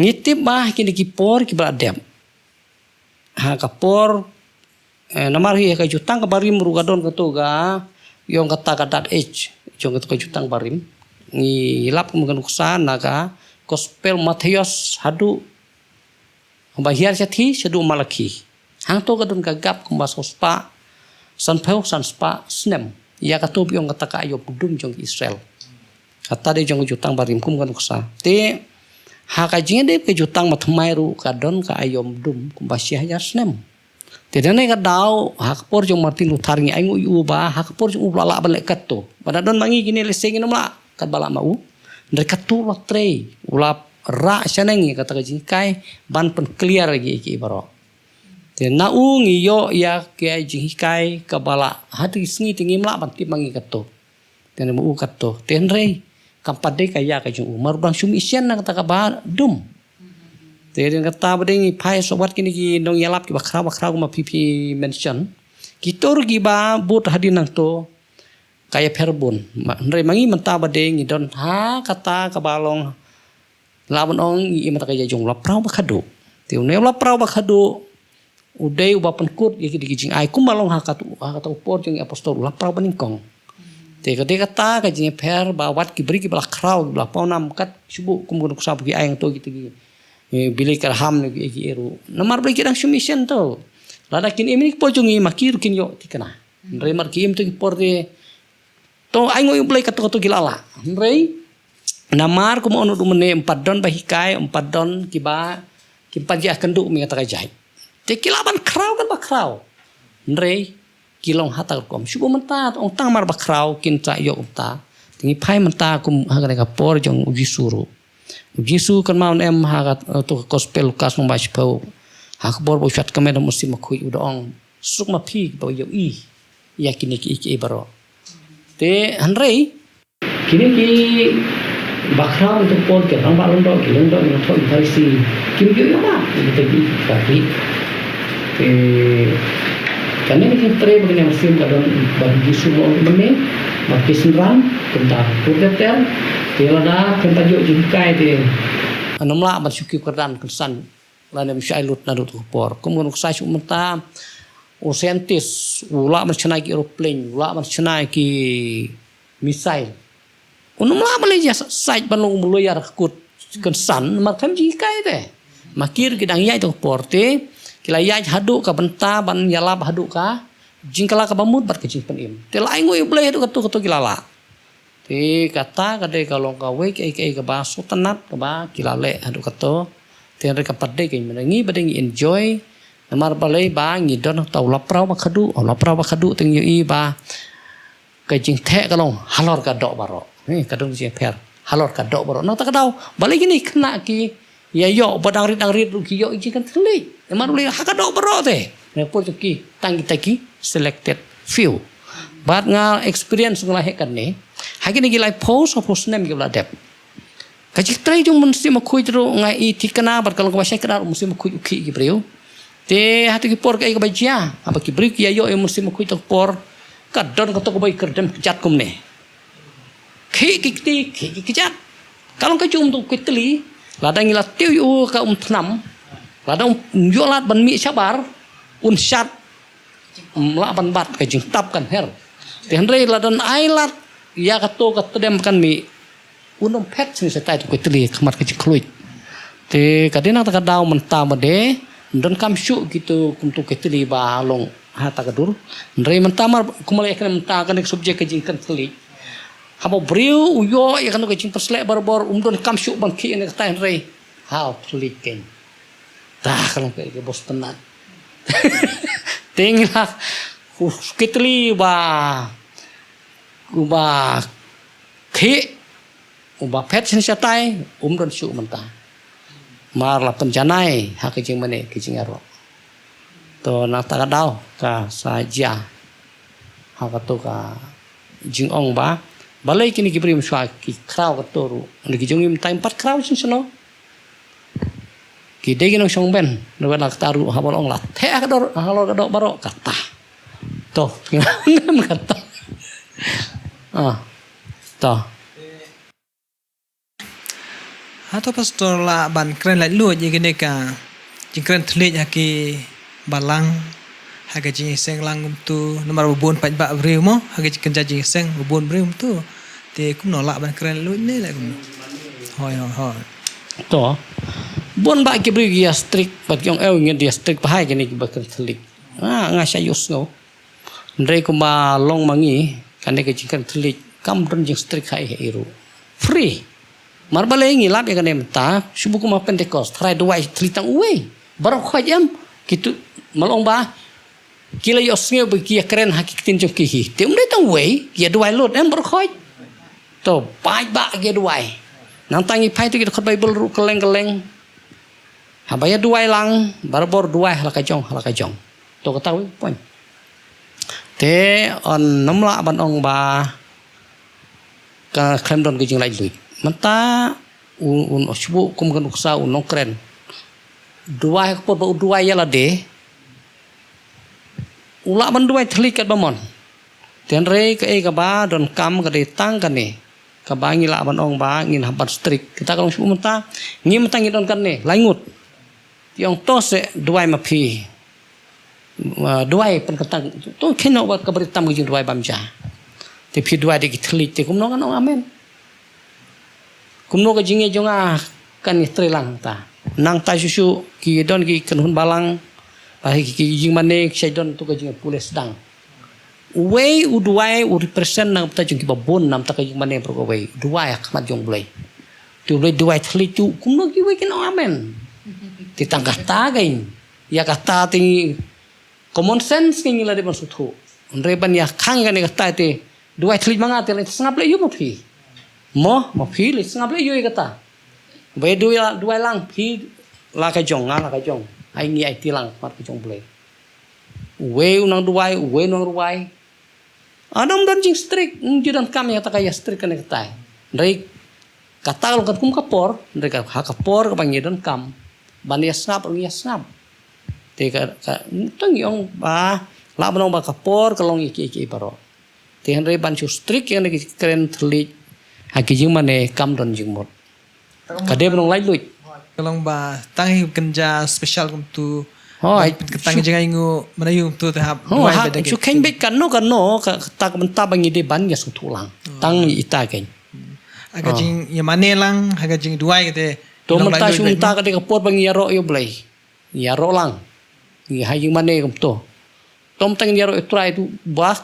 Ngi tip ba kine ki por kiba la dep. Ha ka por, eh, namar hi ka jutang ka barim ruh ka don kato ka, ïong kata ka dark age, ïong kato ka jutang barim. Ngi lap kum ka nuksa na ka Gospel Mathaios haduh ba hiar shathie shaduh Malaki. Hangto ka don ka gap kumba saw spah sanphew, san spah snem ïa kato ba ïong kata ka aïom dum jong Israel. Kata dei jong ka jutang barim kum ka nuksa. Te ha ka jingïadei ka jutang mathymmai ruh ka don ka aïom dum kumba shi hajar snem. Te dang ne ka daw ha ka por jong Martin Luther ngi ainguh ïa u ba ha ka por jong u ba la lah ban leh katto. Ba da don ma ngi kine lehse ngin ym lah katba lah ma u. Hynrei katto u la trei, u la rah shaneng ïa kata ka jinghikai ban pynkliar ïa ki, ïa ki baroh. Te na u ngi ïoh ïa ka jinghikai kaba la ha kata ki sngi te ngim lah ban tip ma ngi katto. Te na ma u katto. Te hynrei kam pat dei ka ïa ka jong u. Mar u dang shu mih shen na kata kaba dum. Te dei kata ba dei ngi phai sa wat kine ki nongïalap kiba khraw ba khraw kumba phi phi mention. Kito ruh kiba bud hadien nangto ka ïapher bun. Ma, hynrei ma ngi mynta ba dei ngi don ha kata kaba long, lah ban ong ngi im ha kata ka ïa jong u laphrau ba khadduh. Te une u laphrau ba khadduh u dei uba pynkut ïa ki, ki jingai kumba long ha katu, ha katu ka por jong ki apostol u laphrau ba nyngkong. Te ka dei kata ka jingïapher ba wat ki briew kiba la khraw, kiba la pawnam kat shu buh kum ka nuksa ba ki ai hangto kita ki, eh, Billy Graham ne ki, ki ïa ruh. Namar ba ki dang shu mih shen to. Lada kin im ha kine ki por jong ngi ma ki ruh kin ïoh thikna. Hynrei mar ki im ha kito ki por te, to ainguh ïa U Blei kato kato ki la lah. Hynrei namar kumba ong u mynne, ym pat don ba hikai, ym pat don kiba, kim pat ïakynduh ïa kata ka jait. Te ki lah ban khraw kan ba khraw. Hynrei ki long ha kata ka rukom. Shu buh mynta, ong tang mar ba khraw kin sa ïoh kumta. Te ngi phai mynta kum ha kane ka por jong U Jisu ruh. U Jisu kan mut un em ha ka, eh, to ka Gospel Lukas lynnong ba shiphew. Ha ka por ba u shad kmen da u Mynsiem Bakhuid u da ong, suk ma phi kiba ïohi ïa kine kiei kiei baroh. Te hynrei kine kiba khraw ha kata ka por ki rangbah lyngdoh, ki lyngdoh, ki lyngdoh, ki Pharisi, kim ïohi ïa ba kita ki, kita ki. Te kane ka jingtrei ba kane ka mynsiem ka don ba U Jisu u ong mynne, ba phi synran kumta, pur ter ter. Te lada phin pat ïoh jinghikai te, ngam lah ban shu kiew kyrdan kynsan lane ym shym ai lut naduh kata ka por. Kum ka nuksa shu mynta u scientist u lah ban shna ki aeroplane, u lah ban shna ki missile. Unym lah ban leit ïa sait ban long u lawyer ha kut kynsan namar kam jinghikai te. Ma ki ruh ki dang ïaid ha kata ka por te ki la ïaid haduh ka bynta ban ïalap haduh ka jingkylla kaba mut bad ka jingpynim. Te la ainguh ïa U Blei haduh kato kato ki la lah. Te kata ka dei ka long kawei kaei kaei kaba sngewtynnat kaba ki la leh haduh kato. Te hynrei kam pat dei ka jingmyntoi, ngi ba dei ngi enjoy. Namar balei ba ngi don ha uta u laphrau ba khadduh, u laphrau ba khadduh te ngi ïohi ba ka jingtheh ka long halor ka doh baroh. Hei, ka don ka jingpher halor ka doh baroh. Na kata ka daw balei kine ki khynnah ki ïa ïoh, ba dang rit dang rit ruh ki ïoh ïa ka jingkynthei. Namar U Blei ha ka doh baroh te. Na ka por jong ki tang kita ki selected few. Bad nga experience nga la heh kane ha kine ki laiphew saphew snem kiba la dep. Ka jingtrei jong u Mynsiem Bakhuid ruh nga i thikna bad ka long kaba shai kdar u Mynsiem Bakhuid u khih ki briew. Te ha kito ki por kaei kaba jia, haba ki briew ki ïa ïoh ïa u Mynsiem Bakhuid ha kata ka por, ka don kato kaba i kyrdem kjat kumne. Khih ki kti, khih ki kjat. Ka long ka jong uto u kei tylli, lada ngi la tiew ïa u ka umthnam, lada um ïoh lad ban mih shabar, un shad, um lah ban bat, ka jingtap kan her. Te hynrei lada un ai lad ïa kato ka tdem kan mih, un ym phet shane shatai uto u kei tylli ha khmat ka jingkhluit. Te ka dei na kata ka daw mynta ma dei, ym donkam shuh kito kum uto u kei tylli ba long ha kata ka dur. Hynrei mynta mar kumba la ïa kane mynta kane ka subject ka jingkynthei. Haba u briew u ïoh ïa kano ka jingpynshlur barabor, um donkam shuh ban khih ïa kata hynrei ha u thylliej kein. Ta ka long kaei ka bos tynat. Te ngi la u kei tylli ba, uba khih, uba phet shane shatai, um don shuh mynta. Mar la pynjanai ha ka jingmane ka jingïaroh. To na kata ka daw ka sa jia ha kato ka jingong ba balei kine ki briew mynshuwa ki khraw kato ruh. Ynda ki jong ngi mynta kim pat khraw shisha shuh. Ki dei ki nongshong ben, ruh na kata ruh haba la ong la theh ha ka doh, halor ka doh baroh kata. To, ngam kata. Ah. To. Hato pastor lah ban kren laitluid ïa kane ka jingkren thylliej ha ki balang, ha ka jingïaseng lang kumto, namar ba bun paidbah briew mo, ha ka jingkynja jingïaseng ba bun briew kumto. Te kumno lah ban kren laitluid ne lah kumno? Hooid, hooid, hooid. To. Bun bah ki briew ki ïa strict, bad ki ong ew ngin ïa strict bha ïa kine kiba kren thylliej. Ah, nga shah ïohsngew. Hynrei kumba long ma ngi, kane ka jingkren thylliej, kam don jingstrict ha ei ha ei ruh. Free. Namar balei ngi lap ïa kane mynta, shu buh kum ha Pentecost, tharai duwai thylliej tang uwei. Baroh khoit em, kito, ma long ba, ki la ïohsngew ba ki ïa kren ha ki ktien jong ki hi. Te ym dei tang uwei, ki ïa duwai lut em baroh khoit. To, paidbah ki ïa duwai. Nangta ngi phai to ki dkhot Baibl ruh kylleng kylleng. Haba ïa duwai lang, barabor duwai ha la ka jong, ha la ka jong. To kata kawei ka point. Te, yn nym lah ban ong ba ka khlem don ka jinglaitluid. Mynta, u, un, u shu buh kum ka nuksa u nongkren. Duwai ha ka por ba u duwai ïa lade. U lah ban duwai thylliej katba mon. Te hynrei kaei kaba donkam ka dei tang kane. Kaba ngi lah ban ong ba ngin hap ban strict. Kata ka long shu mynta. Ngi mynta ngi don kane. Lai ngut. Te ong to seh duwai ma phi. Ah, duwai pynkyntang. To khie noh bad kaba rit tam ka jingduwai bam ja. Te phi duwai da ki thylliej te kumno ngan ong amen. Kumno ka jingïeit jong nga kan ïa trei lang ta. Nangta shuh shuh ki don ki kynhun balang. Ba ki, ki jingmane ki shait don to ka jingpule sdang. Uwei u duwai u represent na ka bynta jong kiba bun na ka bynta ka jingmane baroh kawei. Duwai ha khmat jong U Blei. Te U Blei duwai thylliej to kumno kiwei kin ong amen. Te tang kata kein. Ïa kata te ngi common sense kein ngi la dei ban sngewthuh. Hynrei ban ïa khang kane kata te duwai thylliej ma nga te leit sngap leit ïoh ma phi. Mo, ma phi leit sngap leit ïoh ïa kata. Ba ïa duwai, duwai lang phi la ka jong, nga la ka jong. Ai ngi aiti lang ha khmat ka jong U Blei. Uwei u nang duwai, uwei u nang ruwai. Ym don jingstrict, ym ju donkam ïa kata ka ïa strict kane katai. Hynrei kata ka long katkum ka por, hynrei ka, ha ka por kaba ngi donkam ban ïa sngap, ngi ïa sngap. Te ka, ka, to ngi ong ba, lah ban ong ba ka por ka long ïa kiei kiei baroh. Te hynrei ban shu strict ïa kane ki kren thylliej ha ki jingmane kam don jingmut. Ka dei ban long laitluid. Ka long ba tang hi kynja special kumtu. Hooid. Ban pynkyntang jingaiñguh, mane ïa kumtu te hap. Hooid, duwai hap, ba da shu ki kheiñ beit kano kano, ka, kata ka bynta ba ngi dei ban ïa sngewthuh lang. Oh. Tang ïa ita kein. Hmm. Ha ka jingïamane lang, ha ka jingduwai kata. To long mynta laitluid shu beit, mynta no? Ka dei ka por ba ngi ïaroh ïa U Blei. Ïaroh lang. Ngi ha jingmane kumto. Tom tang ïaroh ïa U Trai to ba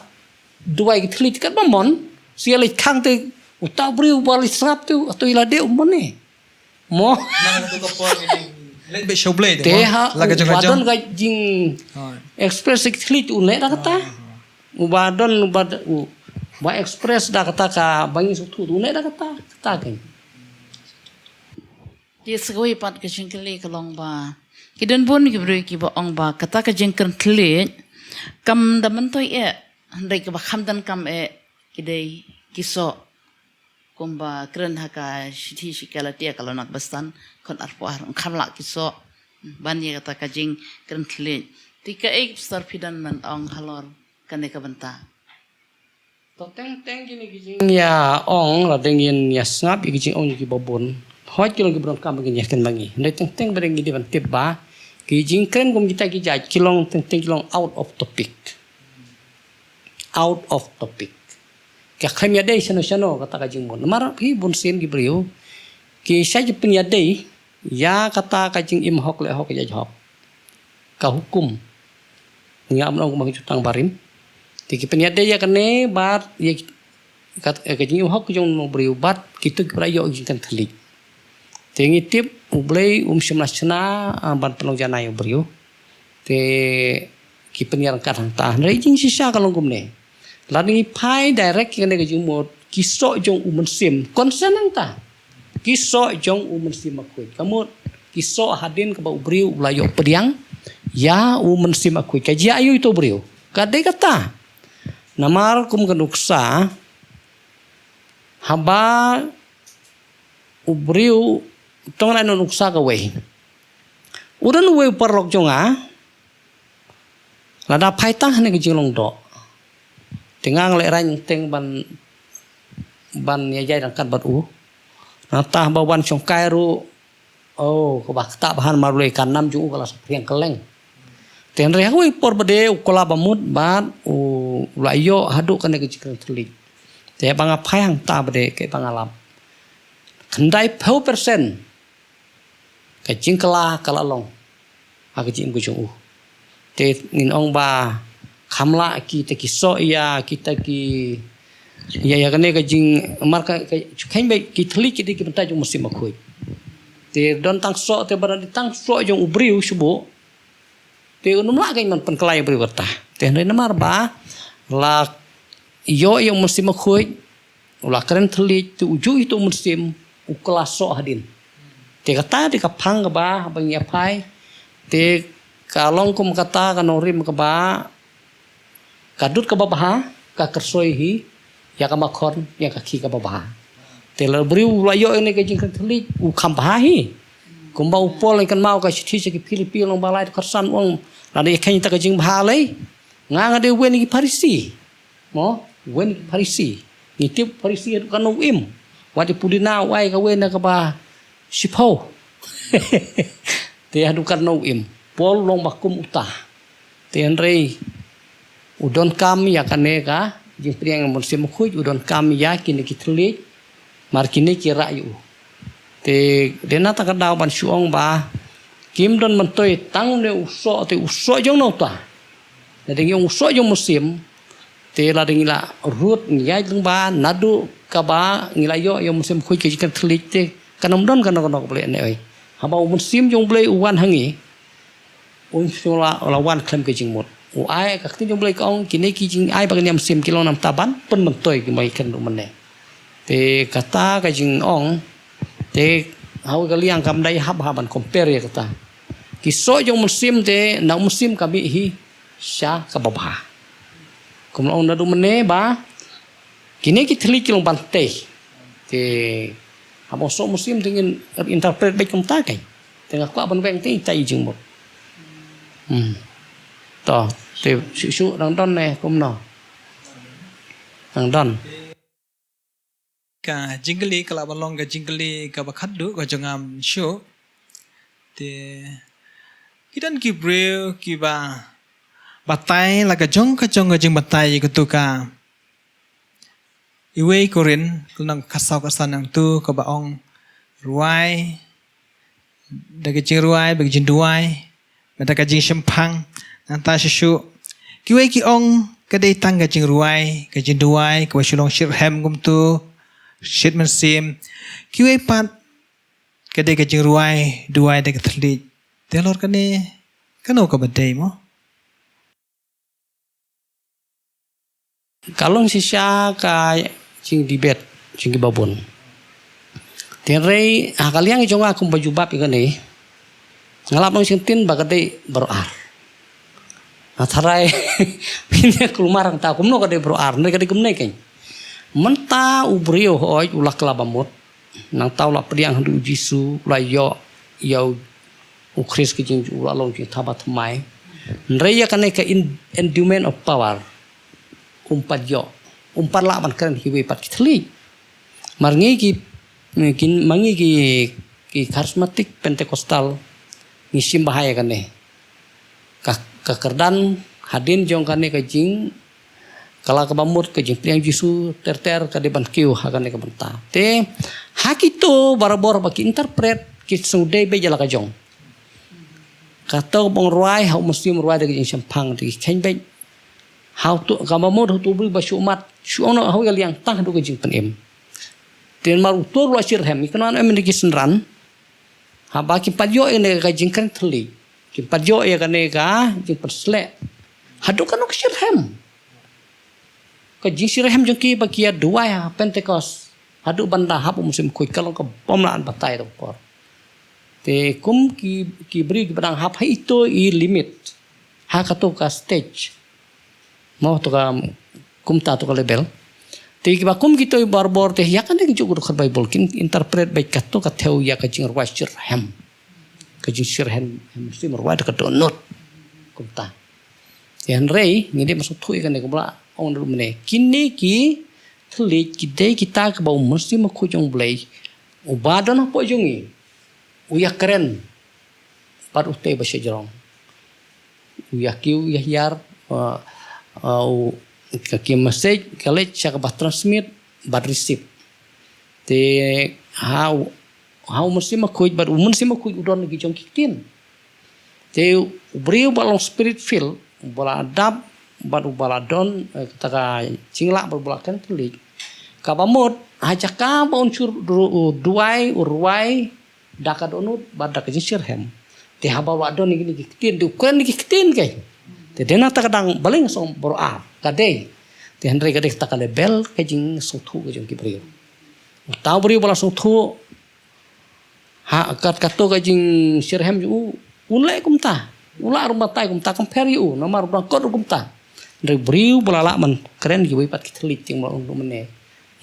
duwai ki thylliej katba mon. Sa ïa leit khang te uta u briew ba leit sngap te, to ïa lade um mane. Mo. Nang tu ka por ni. Leit beit sha U Blei te, te mo? Ha, la ka jong ka jong. Uba don ka jing, hooid, express ki thylliej u leh da kata. Ah, ah. Uba don, uba d-, u, ba express da kata kaba ngi sngewthuh u leh da kata. Kata kein. Te sa kawei pat ka jingkylli ka long ba ki don bun ki briew kiba ong ba kata ka jingkren thylliej kam da myntoi eh, hynrei kaba kham donkam eh ki dei ki soh. Kumba kren ha ka shithi sha ki Galatia ka lynnong kaba san, dkhot arphew ar, ym kham lah ki soh ban ïa kata ka jingkren thylliej. Te kaei Pastor phi don ban ong halor kane ka bynta? To teng teng kine ki jingïaong lada ngin ïa sngap ïa ki jingong kiba bun. Hooid ki long kiba donkam ba ngin ïa kren ma ngi. Hynrei teng teng ba dei ngi dei ban tip ba ki jingkren kum kita ki jait ki long teng teng ki long out of topic. Out of topic. Ka khlem ïadei shano shano kata ka jingmut. Namar phi bun sien ki briew ki shait pynïadei ïa kata ka jingim hok leh hok ïa hok. Ka hukum. Nga ym ong ba ka jutang barim. Te ki pynïadei ïa kane bad ïa ki, kat, ïa ka jingim hok jong u briew bad kito ki para ïoh jingkren thylliej. Te ngi tip U Blei um shym la shna, ah, ban pynlong janai u briew. Te ki pynïaryngkat hangta. Hynrei jingshisha ka long kumne. Lada ngi phai direct ïa kane ka jingmut, ki soh jong u mynsiem. Concern hangta. Ki soh jong u mynsiem bakhuid. Ka mut, ki soh hadien kaba u briew u la ïoh pdiang ïa u mynsiem bakhuid. Ka jia aïu ïa uto u briew? Ka dei kata. Namar kum ka nuksa, haba u briew, to ngan ai nuksa kawei. U don uwei u paralok jong nga, lada phai tang hane ka jinglong doh. Te nga nga lehraiñ teng ban, ban ïa jai ryngkat bad u. Nangta ba wan shongkai ruh, oh, kaba kata bahan marwei ka nam jong u ka la saphriang kylleng. Te hynrei ha kawei por ba dei u kylla bamut bad u la ïoh haduh kane ka jingkren thylliej. Te ba nga phai hangta ba dei ka ba nga lap, khyndai phew percent ka jingkylla ka la long ha ka jingim ka jong u. Te ngin ong ba kham lah kita ki soh ïa kita ki, ïa, ïa kane ka jing, mar ka, ka, shu kheiñ beit ki thylliej ki dei ki bynta jong u Mynsiem Bakhuid. Te don tang soh, te ba don tang soh jong u briew shu buh. Te un ym lah kein ban pynkylla ïa u briew kata. Te hynrei namar ba la ïoh ïa u Mynsiem Bakhuid, u la kren thylliej, te u juh ïa uto u mynsiem, u kylla soh hadien. Te kata dei ka phang kaba, ba ngi ïa phai. Te ka long kum kata ka nongrim kaba, ka dud kaba bha ka kyrsoi hi ïa ka makhon, ïa ka khie kaba bha. Te lada u briew u la ïoh ïa kane ka jingkren thylliej, u kham bha hi. Kumba u Paul u kynmaw ha ka shithi sha ki Philippi lynnong ba lai dkhot san, u ong, lada ïa kheiñ ïa kata ka jingbha lei, nga nga dei uwei na ki Pharisi. Mo, uwei na ki Pharisi. Ngi tip Pharisi haduh katno u im. Wat ïa pudina u ai kawei na kaba shiphew. Te haduh katno u im. Paul u long ba kum uta. Te hynrei u donkam ïa kane ka jingpdiang ïa u Mynsiem Bakhuid, u donkam ïa kine ki thylliej, mar kine ki rah ïa u. Te dei na kata ka daw ban shu ong ba kim don myntoi tang ne u soh, te u soh jong na uta. Lada ngi ong u soh jong u mynsiem, te lada ngi la rut ngi ïaid lyngba naduh kaba ngi la ïoh ïa u Mynsiem Bakhuid ka jingkren thylliej, te kan ym don kano kano kaba leh ne oi. Haba u Mynsiem jong u Blei u wan ha ngi, un shu la, la wan khlem ka jingmut. U ai, ka ktien jong u Blei ka ong, kine ki jingai ba ka niam mynsiem ki long namar ban pynmyntoi ki, ba ngi kren ruh mynne. Te kata ka jingong, te ha kawei ka liang kam dei hap ha ban compare ïa kata. Ki soh jong u mynsiem te na u mynsiem ka mih hi sha kaba bha. Kum la ong naduh mynne ba kine ki thylliej ki long ban tei. Te haba u soh u mynsiem te ngin interpret beit kumta kein. Te nga kwah ban weng te ïa ita i jingmut. Hmm. To, te shuh shuh dang don ne kumno? Dang don. Ka jingkylli ka lah ban long ka jingkylli kaba khatduh ka jong nga shuh. Te ki don ki briew kiba batai la ka jong ka jong ka jingbatai ïa katu ka Iwei Korinth, lynnong khatsaw khatsan nangtu kaba ong, rwai da ka jingrwai bad ka jingduwai, bad da ka jingshemphang. Nangta shuh shuh kiwei ki ong ka dei tang ka jingrwai, ka jingduwai kaba shu long shitrhem kumtu, shit mynsiem. Kiwei pat ka dei ka jingrwai, duwai da ka thylliej. Te halor kane, kano kaba dei mo? Ka long shisha ka jingdebate jong kiba bun. Te hynrei ha ka liang jong nga kumba jubab ïa kane, nga lap nongshun ktien ba ka dei baroh ar. Nga tharai phin ïa kulmar hangta kumno ka dei baroh ar, hynrei ka dei kumne kein. Mynta u briew hooid u la kylla bamut. Nangta u la pdiang haduh u Jisu, u la ïoh ïa u Khrist ka jingju, u la long jingthaw ba thymmai. Hynrei ïa kane ka en-, endowment of power, um pat ïoh, um pat lah ban kren ha kiwei pat ki thylliej. Mar ngi ki, ki, ma ngi ki, ki charismatic Pentecostal, ngi shim bha ïa kane. Ka, ka kyrdan hadien jong kane ka jing, ka la kaba mut ka jingpdiang Jisu ter ter ka dei ban kiew ha kane ka bynta. Te ha kito barabor ba ki interpret ki sngewdei beit ïa la ka jong. Kato ba ong rwai ha u mynsiem, rwai da ka jingshemphang, da ki kheiñ beit. Ha uto kaba mut ha uto u briew ba shu ummat, shu ong noh ha kawei ka liang tang haduh ka jingpynim. Te namar uto u la shitrhem, ïa kane em da ki synran. Haba kim pat ïoh ïa kane ka jingkren thylliej, kim pat ïoh ïa kane ka jingpynsleh, haduh kano ka shitrhem. Ka jingshitrhem jong ki ba ki ïa duwai ha Pentekost haduh ban da hap u Mynsiem Bakhuid ka long kaba ym lah ban batai da ka por. Te kum ki, ki briew kiba dang hap ha ito i limit, ha kato ka stage, mo, to ka, kumta to ka level. Te kiba kum kito i barabor te ïa kane ka juk ka dkhot Baibl kin interpret beit kato ka thew ïa ka jingrwai shitrhem. Ka jingshitrhem, hem, mynsiem, rwai da ka dohnud. Kumta. Te hynrei ngi dei ban sngewthuh ïa kane kumba la ong naduh mynne. Kine ki thylliej ki dei kita kiba u Mynsiem Bakhuid jong u Blei Uba don hapoh jong ngi u ïakren bad utei ba shajrong. U ïakiew ïahiar, uh, uh, u ka ki message ka leit sha kaba transmit bad receive. Te ha u, ha u Mynsiem Bakhuid bad u Mynsiem Bakhuid u don ki jong ki ktien. Te u briew ba long spirit filled, uba la dap bad uba la don, eh, kata ka jinglah bad uba la kren thylliej, kaba mut ha jaka ba un shu ru-, duwai, u rwai da ka dohnud bad da ka jingshitrhem. Te haba u la don kine ki ktien, te u kren ki ktien keiñ. Te dei na kata ka daw balei nga sngew baroh ar, ka dei. Te hynrei ka dei kata ka level ka jingsngewthuh ka jong ki briew. Uta u briew ba la sngewthuh ha kat kato ka jingshitrhem jong u, un leh kumta. U lah ruh batai kumta, kam pher ïa u, namar u dang kot ruh kumta. Hynrei briew ba la lah ban kren kiwei pat ki thylliej, te ma u mynne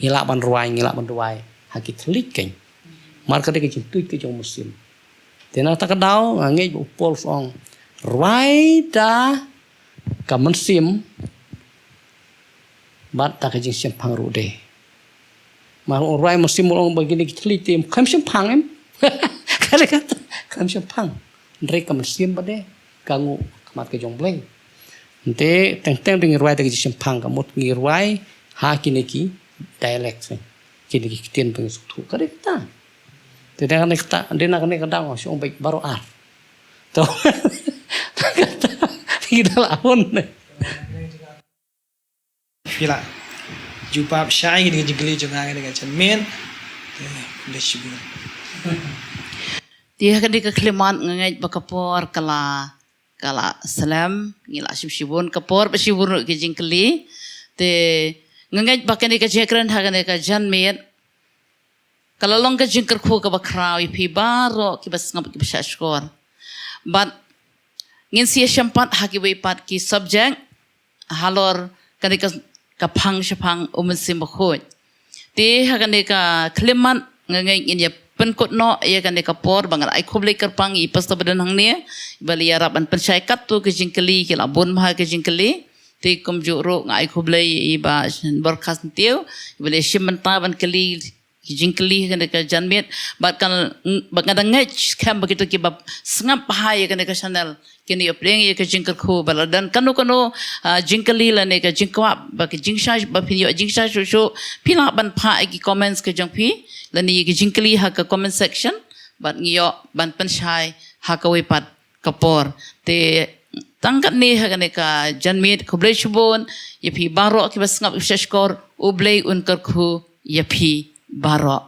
ngi lah ban rwai, ngi lah ban duwai ha ki thylliej keiñ. Mar ka dei ka jingtuid ka jong u Mynsiem. Te na kata ka daw nga ngeit ba u Paul u ong, rwai da ka mynsiem bad da ka jingshemphang ruh de. Mar u rwai mynsiem u ong ba kine ki thylliej te em, kam shemphang em. Ka dei kata, kam shemphang. Hynrei ka mynsiem ba de ka nguh ha khmat ka jong U Blei. Te teng teng dei ngi rwai da ka jingshemphang, ka mut ngi rwai ha kine ki dialect, kine ki ktien ba ngi sngewthuh, ka dei kata. Te dei na kane kata, dei na kane ka daw nga shu ong beit baroh ar. To. Kata ngi da la hun. Phi lah jubab shai kane ka jingkylli jong nga kane ka janmiet. Te khublei shibun. Te ha kane ka khyllipmat nga ngeit ba ka por ka la, ka la slem, ngi la shim shibun ka por bad shibun ruh ki jingkylli. Te nga ngeit ba kane ka jingkren ha kane ka janmiet ka la long ka jingkyrkhu kaba khraw ïa phi baroh kiba sngap, kiba shahshkor. Bad ngin sa ïashem pat ha kiwei pat ki subject halor kane ka, ka phang shaphang u Mynsiem Bakhuid. Te ha kane ka khyllipmat nga ngeit ngin ïa pynkut noh ïa kane ka por, ba ngan ai khublei kyrpang ïa i pastor ba don hangne ba la ïarap ban pynshai katto ka jingkylli, ki la bun bha ka jingkylli. Te kumjuh ruh nga ai khublei ïa i Bah Borkhas Syntiew ba la shim bynta ban kylli ki jingkylli ha kane ka janmiet. Bad kan, bad nga da ngeit skhem ba kito kiba sngap bha ïa kane ka channel kin ïoh pdiang ïa ka jingkyrkhu, ba la don kano kano, ah, jingkylli lane ka jingkwah ba ka jingshai, ba phin ïoh jingshai shuh shuh, phi lah ban phah ïa ki comments ka jong phi lane ïa ki jingkylli ha ka comment section, bad ngi ïoh ban pynshai ha kawei pat ka por. Te tang katne ha kane ka janmiet, khublei shibun ïa phi baroh kiba sngap, kiba shahshkor, U Blei un kyrkhu ïa phi baroh.